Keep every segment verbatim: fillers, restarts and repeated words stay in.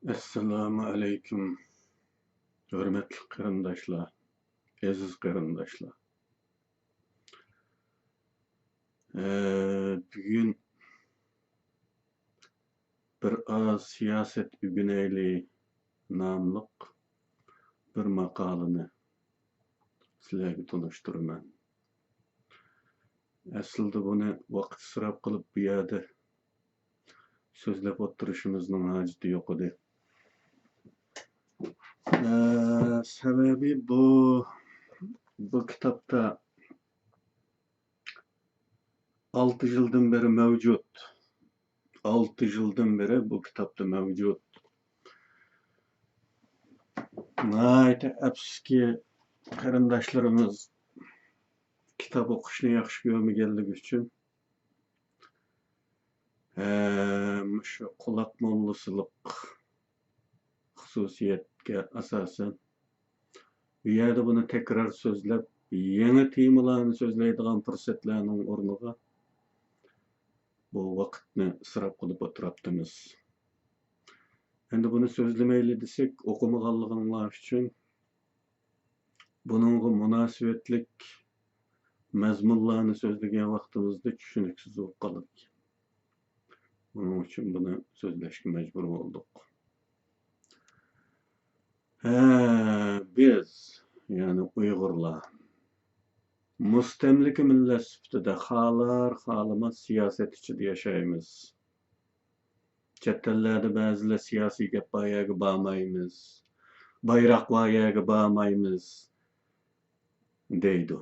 ئەسسالامۇ ئەلەيكۇم، ھۆرمەتلىك قېرىنداشلار، ئەزىز قېرىنداشلار. ئە، بۈگۈن بىر ئاز سىياسەت ئۆگىنەيلى ناملىق بىر ماقالىنى سىلەرگە تونۇشتۇرىمەن. ئەسلىدە بۇنى ۋاقىت ئىسراپ قىلىپ بۇ يەردە سۆزلەپ ئولتۇرۇشىمىزنىڭ ھاجىتى يوق ئىدى. ئە، سەۋەبى بۇ، بۇ كىتابتا ئالتە يىلدىن بېرى مەۋجۇت. ئالتە يىلدىن بېرى بۇ كىتابتا مەۋجۇت. ناھايىتى ئەپسۇسكى، قېرىنداشلىرىمىز كىتاب ئوقۇشنى ياخشى كۆرمىگەنلىكى ئۈچۈن، ھە، مۇشۇ قۇلاق موللىسىلىق خۇسۇسىيەتكە ئاساسەن، بۇ يەردە بۇنى تەكرار سۆزلەپ، يېڭى تېمىلارنى سۆزلەيدىغان پۇرسەتلەرنىڭ ئورنىغا بۇ ۋاقىتنى ئىسراپ قىلىپ ئولتۇرۇپتىمىز. ئەمدى بۇنى سۆزلىمەيلى دېسەك، ئوقۇمىغانلىقىڭلار ئۈچۈن بۇنىڭغا مۇناسىۋەتلىك مەزمۇنلارنى سۆزلىگەن ۋاقتىمىزدا چۈشىنىكسىز بولۇپ قالىدىكەن. بۇنىڭ ئۈچۈن بۇنى سۆزلەشكە مەجبۇر بولدۇق. ھە، بىز، يەنى ئۇيغۇرلار، مۇستەملىكە مىللەت سۈپىتىدە خالار خالىماس سىياسەت ئىچىدە ياشايمىز. چەت ئەللەردە بەزىلەر سىياسىي گەپ بار يەرگە بارمايمىز، بايراق بار يەرگە بارمايمىز دەيدۇ.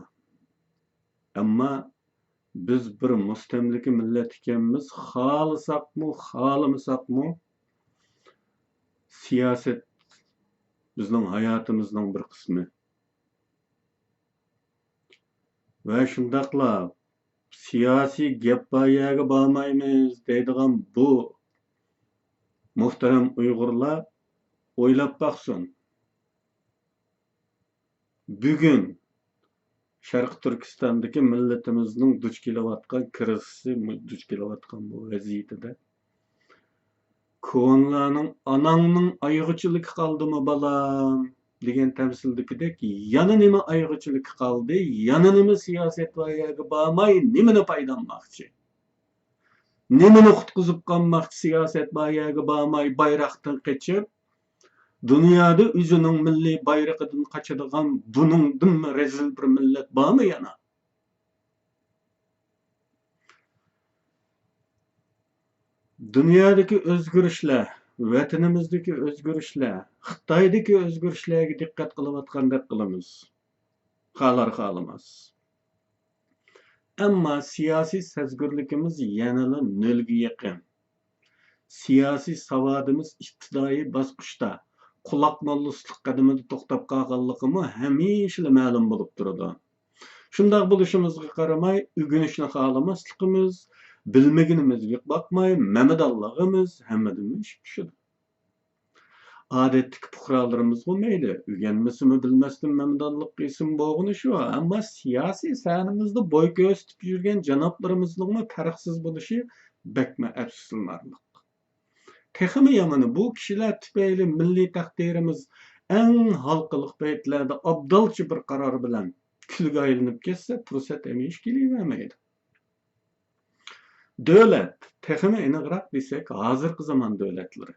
ئەمما بىز بىر مۇستەملىكە مىللەت ئىكەنمىز، خالىساقمۇ، خالىمىساقمۇ، سىياسەت بىزنىڭ ھاياتىمىزنىڭ بىر قىسمى. ۋە شۇنداقلا سىياسىي گەپ بار يەرگە بارمايمىز دەيدىغان بۇ مۇھتەرەم ئۇيغۇرلار ئويلاپ باقسۇن. بۈگۈن شەرقىي تۈركىستاندىكى مىللىتىمىزنىڭ دۇچ كېلىۋاتقان كىرىزىسى، دۇچ كېلىۋاتقان بۇ ۋەزىيىتىدە، كونىلارنىڭ «ئاناڭنىڭ ئايىغى چىلىكى قالدىمۇ، بالام؟» دېگەن تەمسىلدىكىدەك، يەنە نېمە ئايىغى چىلىكى قالدى؟ يەنە نېمە سىياسەت بار يەرگە بارماي، نېمىنى پايدالانماقچى؟ نېمىنى قۇتقۇزۇپ قالماقچى؟ سىياسەت بار يەرگە بارماي، بايراقتىن قېچىپ، دۇنيادا ئۆزىنىڭ مىللىي بايرىقىدىن قاچىدىغان بۇنىڭدىنمۇ رەزىل بىر مىللەت بارمۇ يەنە؟ دۇنيادىكى ئۆزگىرىشلەر، ۋەتىنىمىزدىكى ئۆزگىرىشلەر، خىتايدىكى ئۆزگىرىشلەرگە دىققەت قىلىۋاتقاندەك قىلىمىز. خالار خالىماس. ئەمما سىياسىي سەزگۈرلۈكىمىز يەنىلا نۆلگە يېقىن. سىياسىي ساۋادىمىز ئىپتىدائىي باسقۇچتا، قۇلاق موللىسىلىق قەدىمىدە توختاپ قالغانلىقىمۇ ھەمىشىلا مەلۇم بولۇپ تۇرىدۇ. شۇنداق بولۇشىمىزغا قارىماي، ئۆگىنىشنى خالىماسلىقىمىز، بىلمىگىنىمىزگە باقماي، مەمىدانلىقىمىز ھەممىدىن ئېشىپ چۈشىدۇ. ئادەتتىكى پۇقرالىرىمىزغۇ مەيلى، ئۆگەنمىسىمۇ بىلمەستىن مەمىدانلىق قىلسىمۇ بولغىنى شۇ، ئەمما سىياسىي سەھنىمىزدە بوي كۆرسىتىپ يۈرگەن جانابلىرىمىزنىڭمۇ پەرقسىز بولۇشى بەكمۇ ئەپسۇسلىنارلىق. تېخىمۇ يامىنى، بۇ كىشىلەر تۈپەيلى مىللىي تەقدىرىمىز ئەڭ ھالقىلىق پەيتلەردە ئابدالچە بىر قارار بىلەن كۈلگە ئايلىنىپ كەتسە، پۇرسەت ھەمىشە كېلىۋەرمەيدۇ. دۆلەت، تېخىمۇ ئېنىقراق دېسەك، ھازىرقى زامان دۆلەتلىرى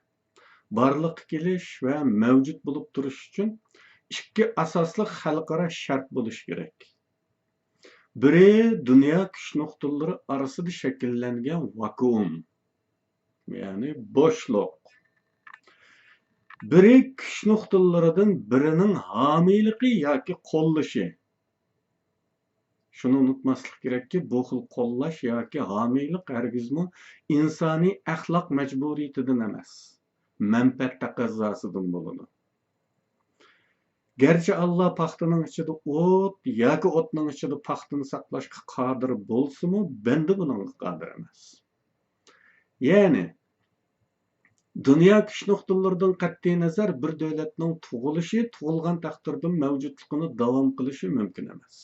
بارلىققا كېلىش ۋە مەۋجۇت بولۇپ تۇرۇش ئۈچۈن ئىككى ئاساسلىق خەلقئارا شەرت بولۇشى كېرەك. بىرى، دۇنيا كۈچ نۇقتىلىرى ئارىسىدا شەكىللەنگەن ۋاكۇئۇم، يەنى بوشلۇق. بىرى، كۈچ نۇقتىلىرىدىن بىرىنىڭ ھامىيلىقى ياكى قوللىشى. شۇنى ئۇنتۇماسلىق كېرەككى، بۇ خىل قوللاش ياكى ھامىيلىق ھەرگىزمۇ ئىنسانىي ئەخلاق مەجبۇرىيىتىدىن ئەمەس، مەنپەئەت تەقەززاسىدىن بولىدۇ. گەرچە ئاللا پاختىنىڭ ئىچىدە ئوت ياكى ئوتنىڭ ئىچىدە پاختىنى ساقلاشقا قادىر بولسىمۇ، بەندە بۇنىڭغا قادىر ئەمەس. يەنى، دۇنيا كۈچ نۇقتىلىرىدىن قەتئىينەزەر، بىر دۆلەتنىڭ تۇغۇلۇشى، تۇغۇلغان تەقدىردىمۇ مەۋجۇتلۇقىنى داۋام قىلىشى مۇمكىن ئەمەس.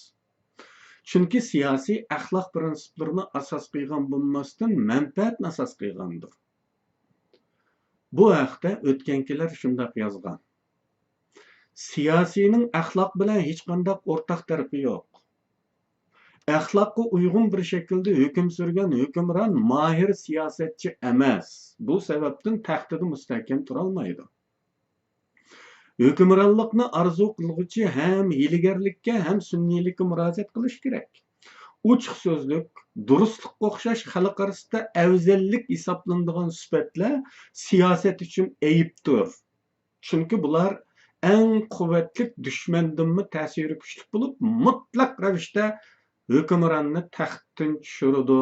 چۈنكى سىياسىي ئەخلاق پىرىنسىپلىرىنى ئاساس قىلغان بولماستىن، مەنپەئەتنى ئاساس قىلغاندۇر. بۇ ھەقتە ئۆتكەنكىلەر شۇنداق يازغان: سىياسىينىڭ ئەخلاق بىلەن ھېچقانداق ئورتاق تەرىپى يوق. ئەخلاققا ئۇيغۇن بىر شەكىلدە ھۆكۈم سۈرگەن ھۆكۈمران ماھىر سىياسەتچى ئەمەس. بۇ سەۋەبتىن تەختىدە مۇستەھكەم تۇرالمايدۇ. ھۆكۈمرانلىقنى ئارزۇ قىلغۇچى ھەم ھىيلىگەرلىككە، ھەم سۈنئىيلىككە مۇراجىئەت قىلىش كېرەك. ئوچۇق سۆزلۈك، دۇرۇسلۇققا ئوخشاش خەلق ئارىسىدا ئەۋزەللىك ھېسابلىنىدىغان سۈپەتلەر سىياسەت ئۈچۈن ئەيىبتۇر. چۈنكى بۇلار ئەڭ قۇۋۋەتلىك دۈشمەندىنمۇ تەسىرى كۈچلۈك بولۇپ، مۇتلەق رەۋىشتە ھۆكۈمراننى تەختتىن چۈشۈرىدۇ.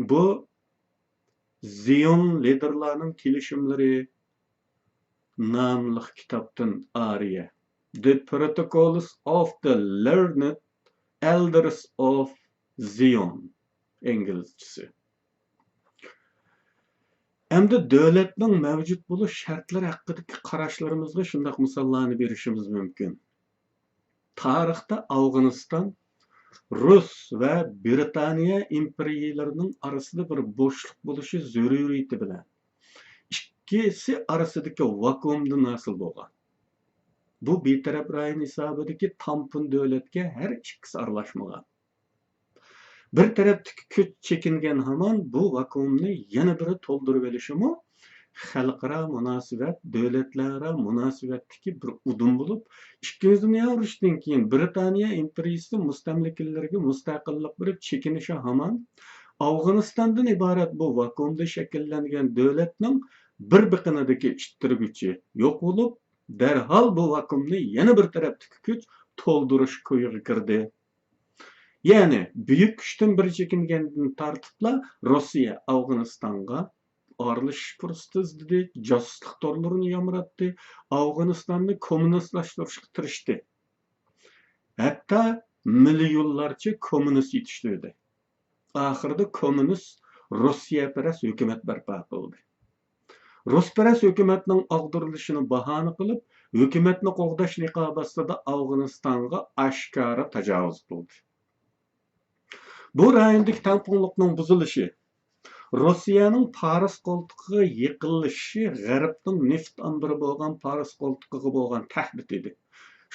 بۇ زىيون لىدېرلارنىڭ كېلىشىملىرى ناملىق كىتابتىن ئارىيە. The Protocols of the Learned Elders of Zion، ئىنگلىزچىسى. ئەمدى دۆلەتنىڭ مەۋجۇت بولۇش شەرتلىرى ھەققىدىكى قاراشلىرىمىزغا شۇنداق مىساللارنى بېرىشىمىز مۇمكىن. تارىختا ئافغانىستان رۇس ۋە بىرىتانىيە ئىمپېرىيىلىرىنىڭ ئارىسىدا بىر بوشلۇق بولۇشى زۆرۈرىيىتى بىلەن ئىككىسى ئارىسىدىكى ۋاكۇئۇمدىن ھاسىل بولغان. بۇ بىتەرەپ رايون ھېسابىدىكى تامپون دۆلەتكە ھەر ئىككىسى ئارىلاشمىغان. بىر تەرەپتىكى كۈچ چېكىنگەن ھامان بۇ ۋاكۇئۇمنى يەنە بىرى تولدۇرۇۋېلىشىمۇ خەلقئارا مۇناسىۋەت، دۆلەتلەرئارا مۇناسىۋەتتىكى بىر ئۇدۇم بولۇپ، ئىككىنچى دۇنيا ئۇرۇشىدىن كېيىن بىرىتانىيە ئىمپېرىيىسى مۇستەملىكىلىرىگە مۇستەقىللىق بېرىپ چېكىنىشى ھامان ئافغانىستاندىن ئىبارەت بۇ ۋاكۇئۇمدا شەكىللەنگەن دۆلەتنىڭ بىر بېقىنىدىكى ئىتتىرگۈچى يوق بولۇپ، دەرھال بۇ ۋاكۇئۇمنى يەنە بىر تەرەپتىكى كۈچ تولدۇرۇش كويىغا كىردى. يەنى بۈيۈك كۈچتىن بىرى چېكىنگەندىن تارتىپلا روسىيە ئافغانىستانغا ئارىلىشىش پۇرسىتى ئىزدىدى، جاسۇسلۇق تورلىرىنى يامراتتى، ئافغانىستاننى كوممۇنىستلاشتۇرۇشقا تىرىشتى. ھەتتا مىليونلارچە كوممۇنىست يېتىشتۈردى. ئاخىرىدا كوممۇنىست روسىيەپەرەس ھۆكۈمەت بەرپا قىلدى. رۇسپەرەس ھۆكۈمەتنىڭ ئاغدۇرۇلۇشىنى باھانە قىلىپ، ھۆكۈمەتنى قوغداش نىقابى ئاستىدا ئافغانىستانغا ئاشكارا تاجاۋۇز قىلدى. بۇ رايوندىكى تەڭپۇڭلۇقنىڭ بۇزۇلۇشى، روسىيەنىڭ پارس قولتۇقىغا يېقىنلىشىشى غەربنىڭ نېفىت ئامبىرى بولغان پارس قولتۇقىغا بولغان تەھدىت ئىدى.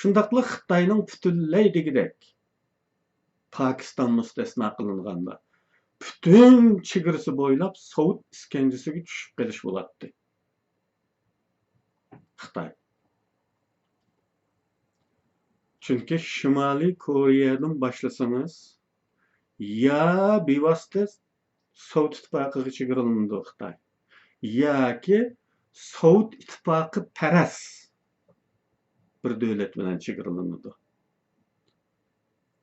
شۇنداقلا خىتاينىڭ پۈتۈنلەي دېگۈدەك پاكىستان مۇستەسنا قىلىنغاندا، پۈتۈن چېگرىسى بويلاپ سوۋېت ئىسكەنجىسىگە چۈشۈپ قېلىش بولاتتى. خىتاي. چۈنكى شىمالىي كورېيەدىن باشلىسىڭىز، يا بىۋاسىتە سوۋېت ئىتتىپاقىغا چېگرىلىنىدۇ خىتاي، ياكى سوۋېت ئىتتىپاقى پەرەس بىر دۆلەت بىلەن چېگرىلىنىدۇ.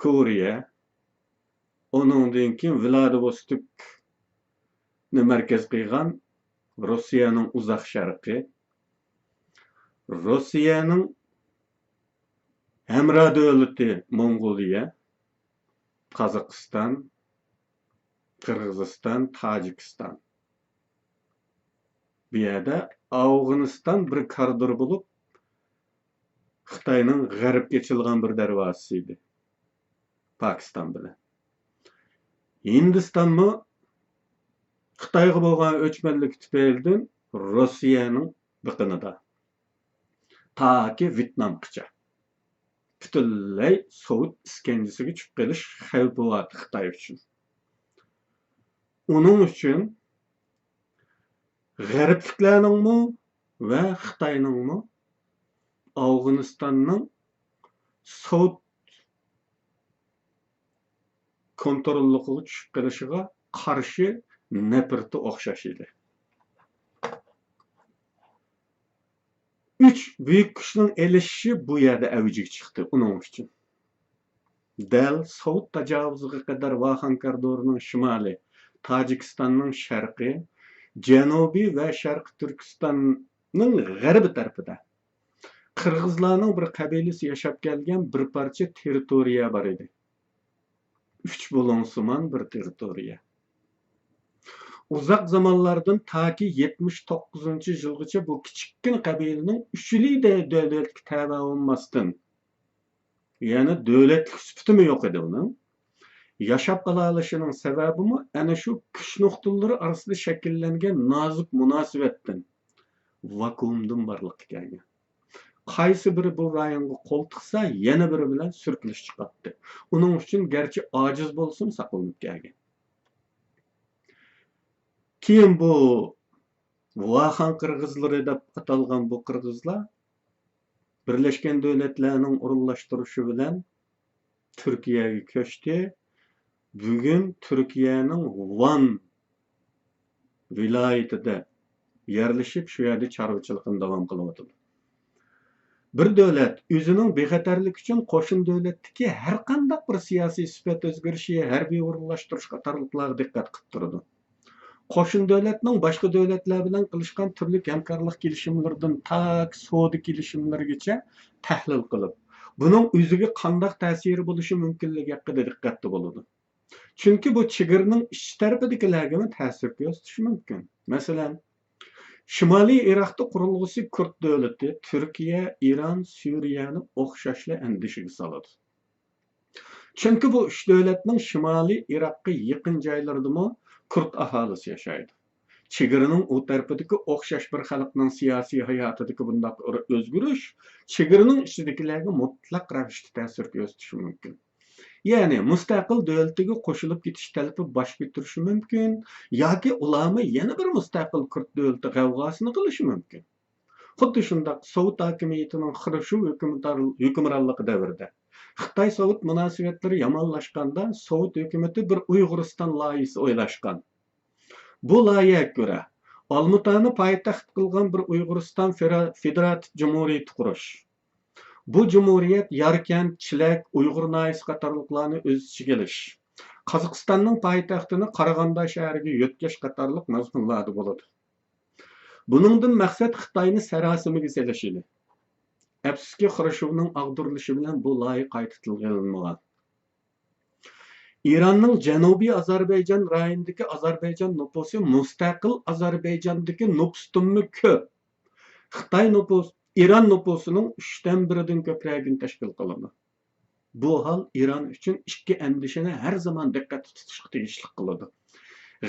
كورېيە، ئۇنىڭدىن كېيىن ۋلادىۋوستوكنى مەركەز قىلغان روسىيەنىڭ ئۇزاق شەرقى، روسىيەنىڭ ھەمراھ دۆلىتى موڭغۇلىيە، قازاقىستان، قىرغىزىستان، تاجىكىستان. بۇ يەردە ئافغانىستان بىر كارىدور بولۇپ، خىتاينىڭ غەربكە ئېچىلغان بىر دەرۋازىسى ئىدى، پاكىستان بىلەن. ھىندىستانمۇ خىتايغا بولغان ئۆچمەنلىكى تۈپەيلىدىن روسىيەنىڭ بېقىنىدا، تاكى ۋيېتنامغىچە پۈتۈنلەي سوۋېت ئىسكەنجىسىگە چۈشۈپ قېلىش خەۋپى بار خىتاي ئۈچۈن. ئۇنىڭ ئۈچۈن غەربلىكلەرنىڭمۇ ۋە خىتاينىڭمۇ ئافغانىستاننىڭ سوۋېت كونتروللۇقىغا چۈشۈپ قېلىشىغا قارشى نەپرىتى ئوخشاش ئىدى. ئۈچ بۈيۈك كۈچنىڭ ئېلىشىشى بۇ يەردە ئەۋجىگە چىقتى ئۇنىڭ ئۈچۈن. دەل سوۋېت تاجاۋۇزىغا قەدەر ۋاخان كارىدورىنىڭ شىمالى، تاجىكىستاننىڭ شەرقى، جەنۇبى ۋە شەرقىي تۈركىستاننىڭ غەربىي تەرىپىدە قىرغىزلارنىڭ بىر قەبىلىسى ياشاپ كەلگەن بىر پارچە تېررىتورىيە بار ئىدى. ئۈچ بۇلۇڭسىمان بىر تېررىتورىيە. ئۇزاق زامانلاردىن تاكى يەتمىش توققۇزىنچى يىلغىچە بۇ كىچىككىنە قەبىلىنىڭ ئۈچىلا دە-، دۆلەتكە تەۋە بولماستىن، يەنى دۆلەتلىك سۈپىتىمۇ يوق ئىدى ئۇنىڭ. ياشاپ قالالىشىنىڭ سەۋەبىمۇ ئەنە شۇ كۈچ نۇقتىلىرى ئارىسىدا شەكىللەنگەن نازۇك مۇناسىۋەتتىن، ۋاكۇئۇمدىن بارلىققا كەلگەن. قايسى بىرى بۇ رايونغا قول تىقسا، يەنە بىرى بىلەن سۈركىلىش چىقاتتى. ئۇنىڭ ئۈچۈن گەرچە ئاجىز بولسىمۇ ساقلىنىپ كەلگەن. كېيىن بۇ ۋاخان قىرغىزلىرى دەپ ئاتالغان بۇ قىرغىزلار بىرلەشكەن دۆلەتلەرنىڭ ئورۇنلاشتۇرۇشى بىلەن تۈركىيەگە كۆچتى. بۈگۈن تۈركىيەنىڭ ۋان ۋىلايىتىدە يەرلىشىپ، شۇ يەردە چارۋىچىلىقىنى داۋام قىلىۋاتىدۇ. بىر دۆلەت ئۆزىنىڭ بىخەتەرلىكى ئۈچۈن قوشنا دۆلەتتىكى ھەر قانداق بىر سىياسىي سۈپەت ئۆزگىرىشى، ھەربىي ئورۇنلاشتۇرۇش قاتارلىقلارغا دىققەت قىلىپ تۇرىدۇ. قوشنا دۆلەتنىڭ باشقا دۆلەتلەر بىلەن قىلىشقان تۈرلۈك ھەمكارلىق كېلىشىملىرىدىن تاكى سودا كېلىشىملىرىگىچە تەھلىل قىلىپ، بۇنىڭ ئۆزىگە قانداق تەسىرى بولۇشى مۇمكىنلىكى ھەققىدە دىققەتتە بولىدۇ. چۈنكى بۇ چېگرىنىڭ ئىچ تەرىپىدىكىلەرگىمۇ تەسىر كۆرسىتىشى مۇمكىن. مەسىلەن، شىمالىي ئىراقتا قۇرۇلغۇسى كۇرد دۆلىتى تۈركىيە، ئىران، سۈرىيەنى ئوخشاشلا ئەندىشىگە سالىدۇ. چۈنكى بۇ ئۈچ دۆلەتنىڭ شىمالىي ئىراققا يېقىن جايلىرىدىمۇ كۇرد ئاھالىسى ياشايدۇ. چېگرىنىڭ ئۇ تەرىپىدىكى ئوخشاش بىر خەلقنىڭ سىياسىي ھاياتىدىكى بۇنداق بىر ئۆزگىرىش چېگرىنىڭ ئىچىدىكىلەرگە مۇتلەق رەۋىشتە تەسىر كۆرسىتىشى مۇمكىن. يەنى مۇستەقىل دۆلىتىگە قوشۇلۇپ كېتىش تەلىپى باش كۆتۈرۈشى مۇمكىن ياكى ئۇلارمۇ يەنە بىر مۇستەقىل كۇرد دۆلىتى غەۋغاسىنى قىلىشى مۇمكىن. خۇددى شۇنداق سوۋېت ھاكىمىيىتىنىڭ خرۇشچوۋ ھۆكۈمدار-، ھۆكۈمرانلىقى دەۋرىدە خىتاي سوۋېت مۇناسىۋەتلىرى يامانلاشقاندا، سوۋېت ھۆكۈمىتى بىر ئۇيغۇرىستان لايىھىسى ئويلاشقان. بۇ لايىھەگە كۆرە، ئالمۇتانى پايتەخت قىلغان بىر ئۇيغۇرىستان فېرا-، فېدېراتىپ جۇمھۇرىيىتى قۇرۇش. بۇ جۇمھۇرىيەت ياركەنت، چىلەك، ئۇيغۇر ناھىيىسى قاتارلىقلارنى ئۆز ئىچىگە ئېلىش، قازاقىستاننىڭ پايتەختىنى قارىغاندا شەھىرىگە يۆتكەش قاتارلىق مەزمۇنلاردا بولىدۇ. بۇنىڭدىن مەقسەت خىتاينى سەراسىمىگە سېلىش ئىدى. ئەپسۇسكى، خرۇشچوۋنىڭ ئاغدۇرۇلۇشى بىلەن بۇ لايىھە قايتا تىلغا ئېلىنمىغان. ئىراننىڭ جەنۇبىي ئازەربەيجان رايونىدىكى ئازەربەيجان نوپۇسى مۇستەقىل ئازەربەيجاندىكى نوپۇستىنمۇ كۆپ. خىتاي نوپۇس، ئىران نوپۇسىنىڭ ئۈچتىن بىرىدىن كۆپرەكىنى تەشكىل قىلىدۇ. بۇ ھال ئىران ئۈچۈن ئىككى ئەندىشىنى ھەر زامان دىققەتتە تۇتۇشقا تېگىشلىك قىلىدۇ.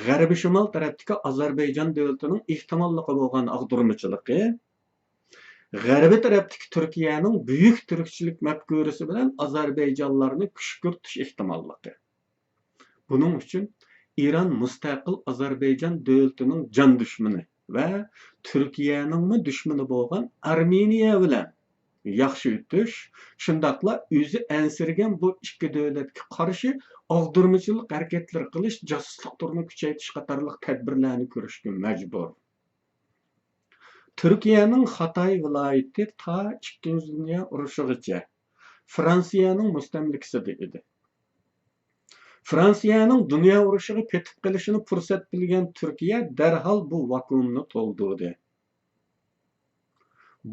غەربىي شىمال تەرەپتىكى ئازەربەيجان دۆلىتىنىڭ ئېھتىماللىقى بولغان ئاغدۇرمىچىلىقى، غەربىي تەرەپتىكى تۈركىيەنىڭ بۈيۈك تۈركچىلىك مەپكۇرىسى بىلەن ئازەربەيجانلارنى كۈشكۈرتۈش ئېھتىماللىقى. بۇنىڭ ئۈچۈن ئىران مۇستەقىل ئازەربەيجان دۆلىتىنىڭ جان دۈشمىنى ۋە تۈركىيەنىڭمۇ دۈشمىنى بولغان ئارمېنىيە بىلەن ياخشى ئۆتۈش، شۇنداقلا ئۆزى ئەنسىرىگەن بۇ ئىككى دۆلەتكە قارشى ئاغدۇرمىچىلىق ھەرىكەتلىرى قىلىش، جاسۇسلۇق تۈرىنى كۈچەيتىش قاتارلىق تەدبىرلەرنى كۆرۈشكە مەجبۇر. تۈركىيەنىڭ خاتاي ۋىلايىتى تا ئىككىنچى دۇنيا ئۇرۇشىغىچە فرانسىيەنىڭ مۇستەملىكىسىدە ئىدى. فرانسىيەنىڭ دۇنيا ئۇرۇشىغا پېتىپ قېلىشىنى پۇرسەت بىلگەن تۈركىيە دەرھال بۇ ۋاكۇئۇمنى تولدۇردى.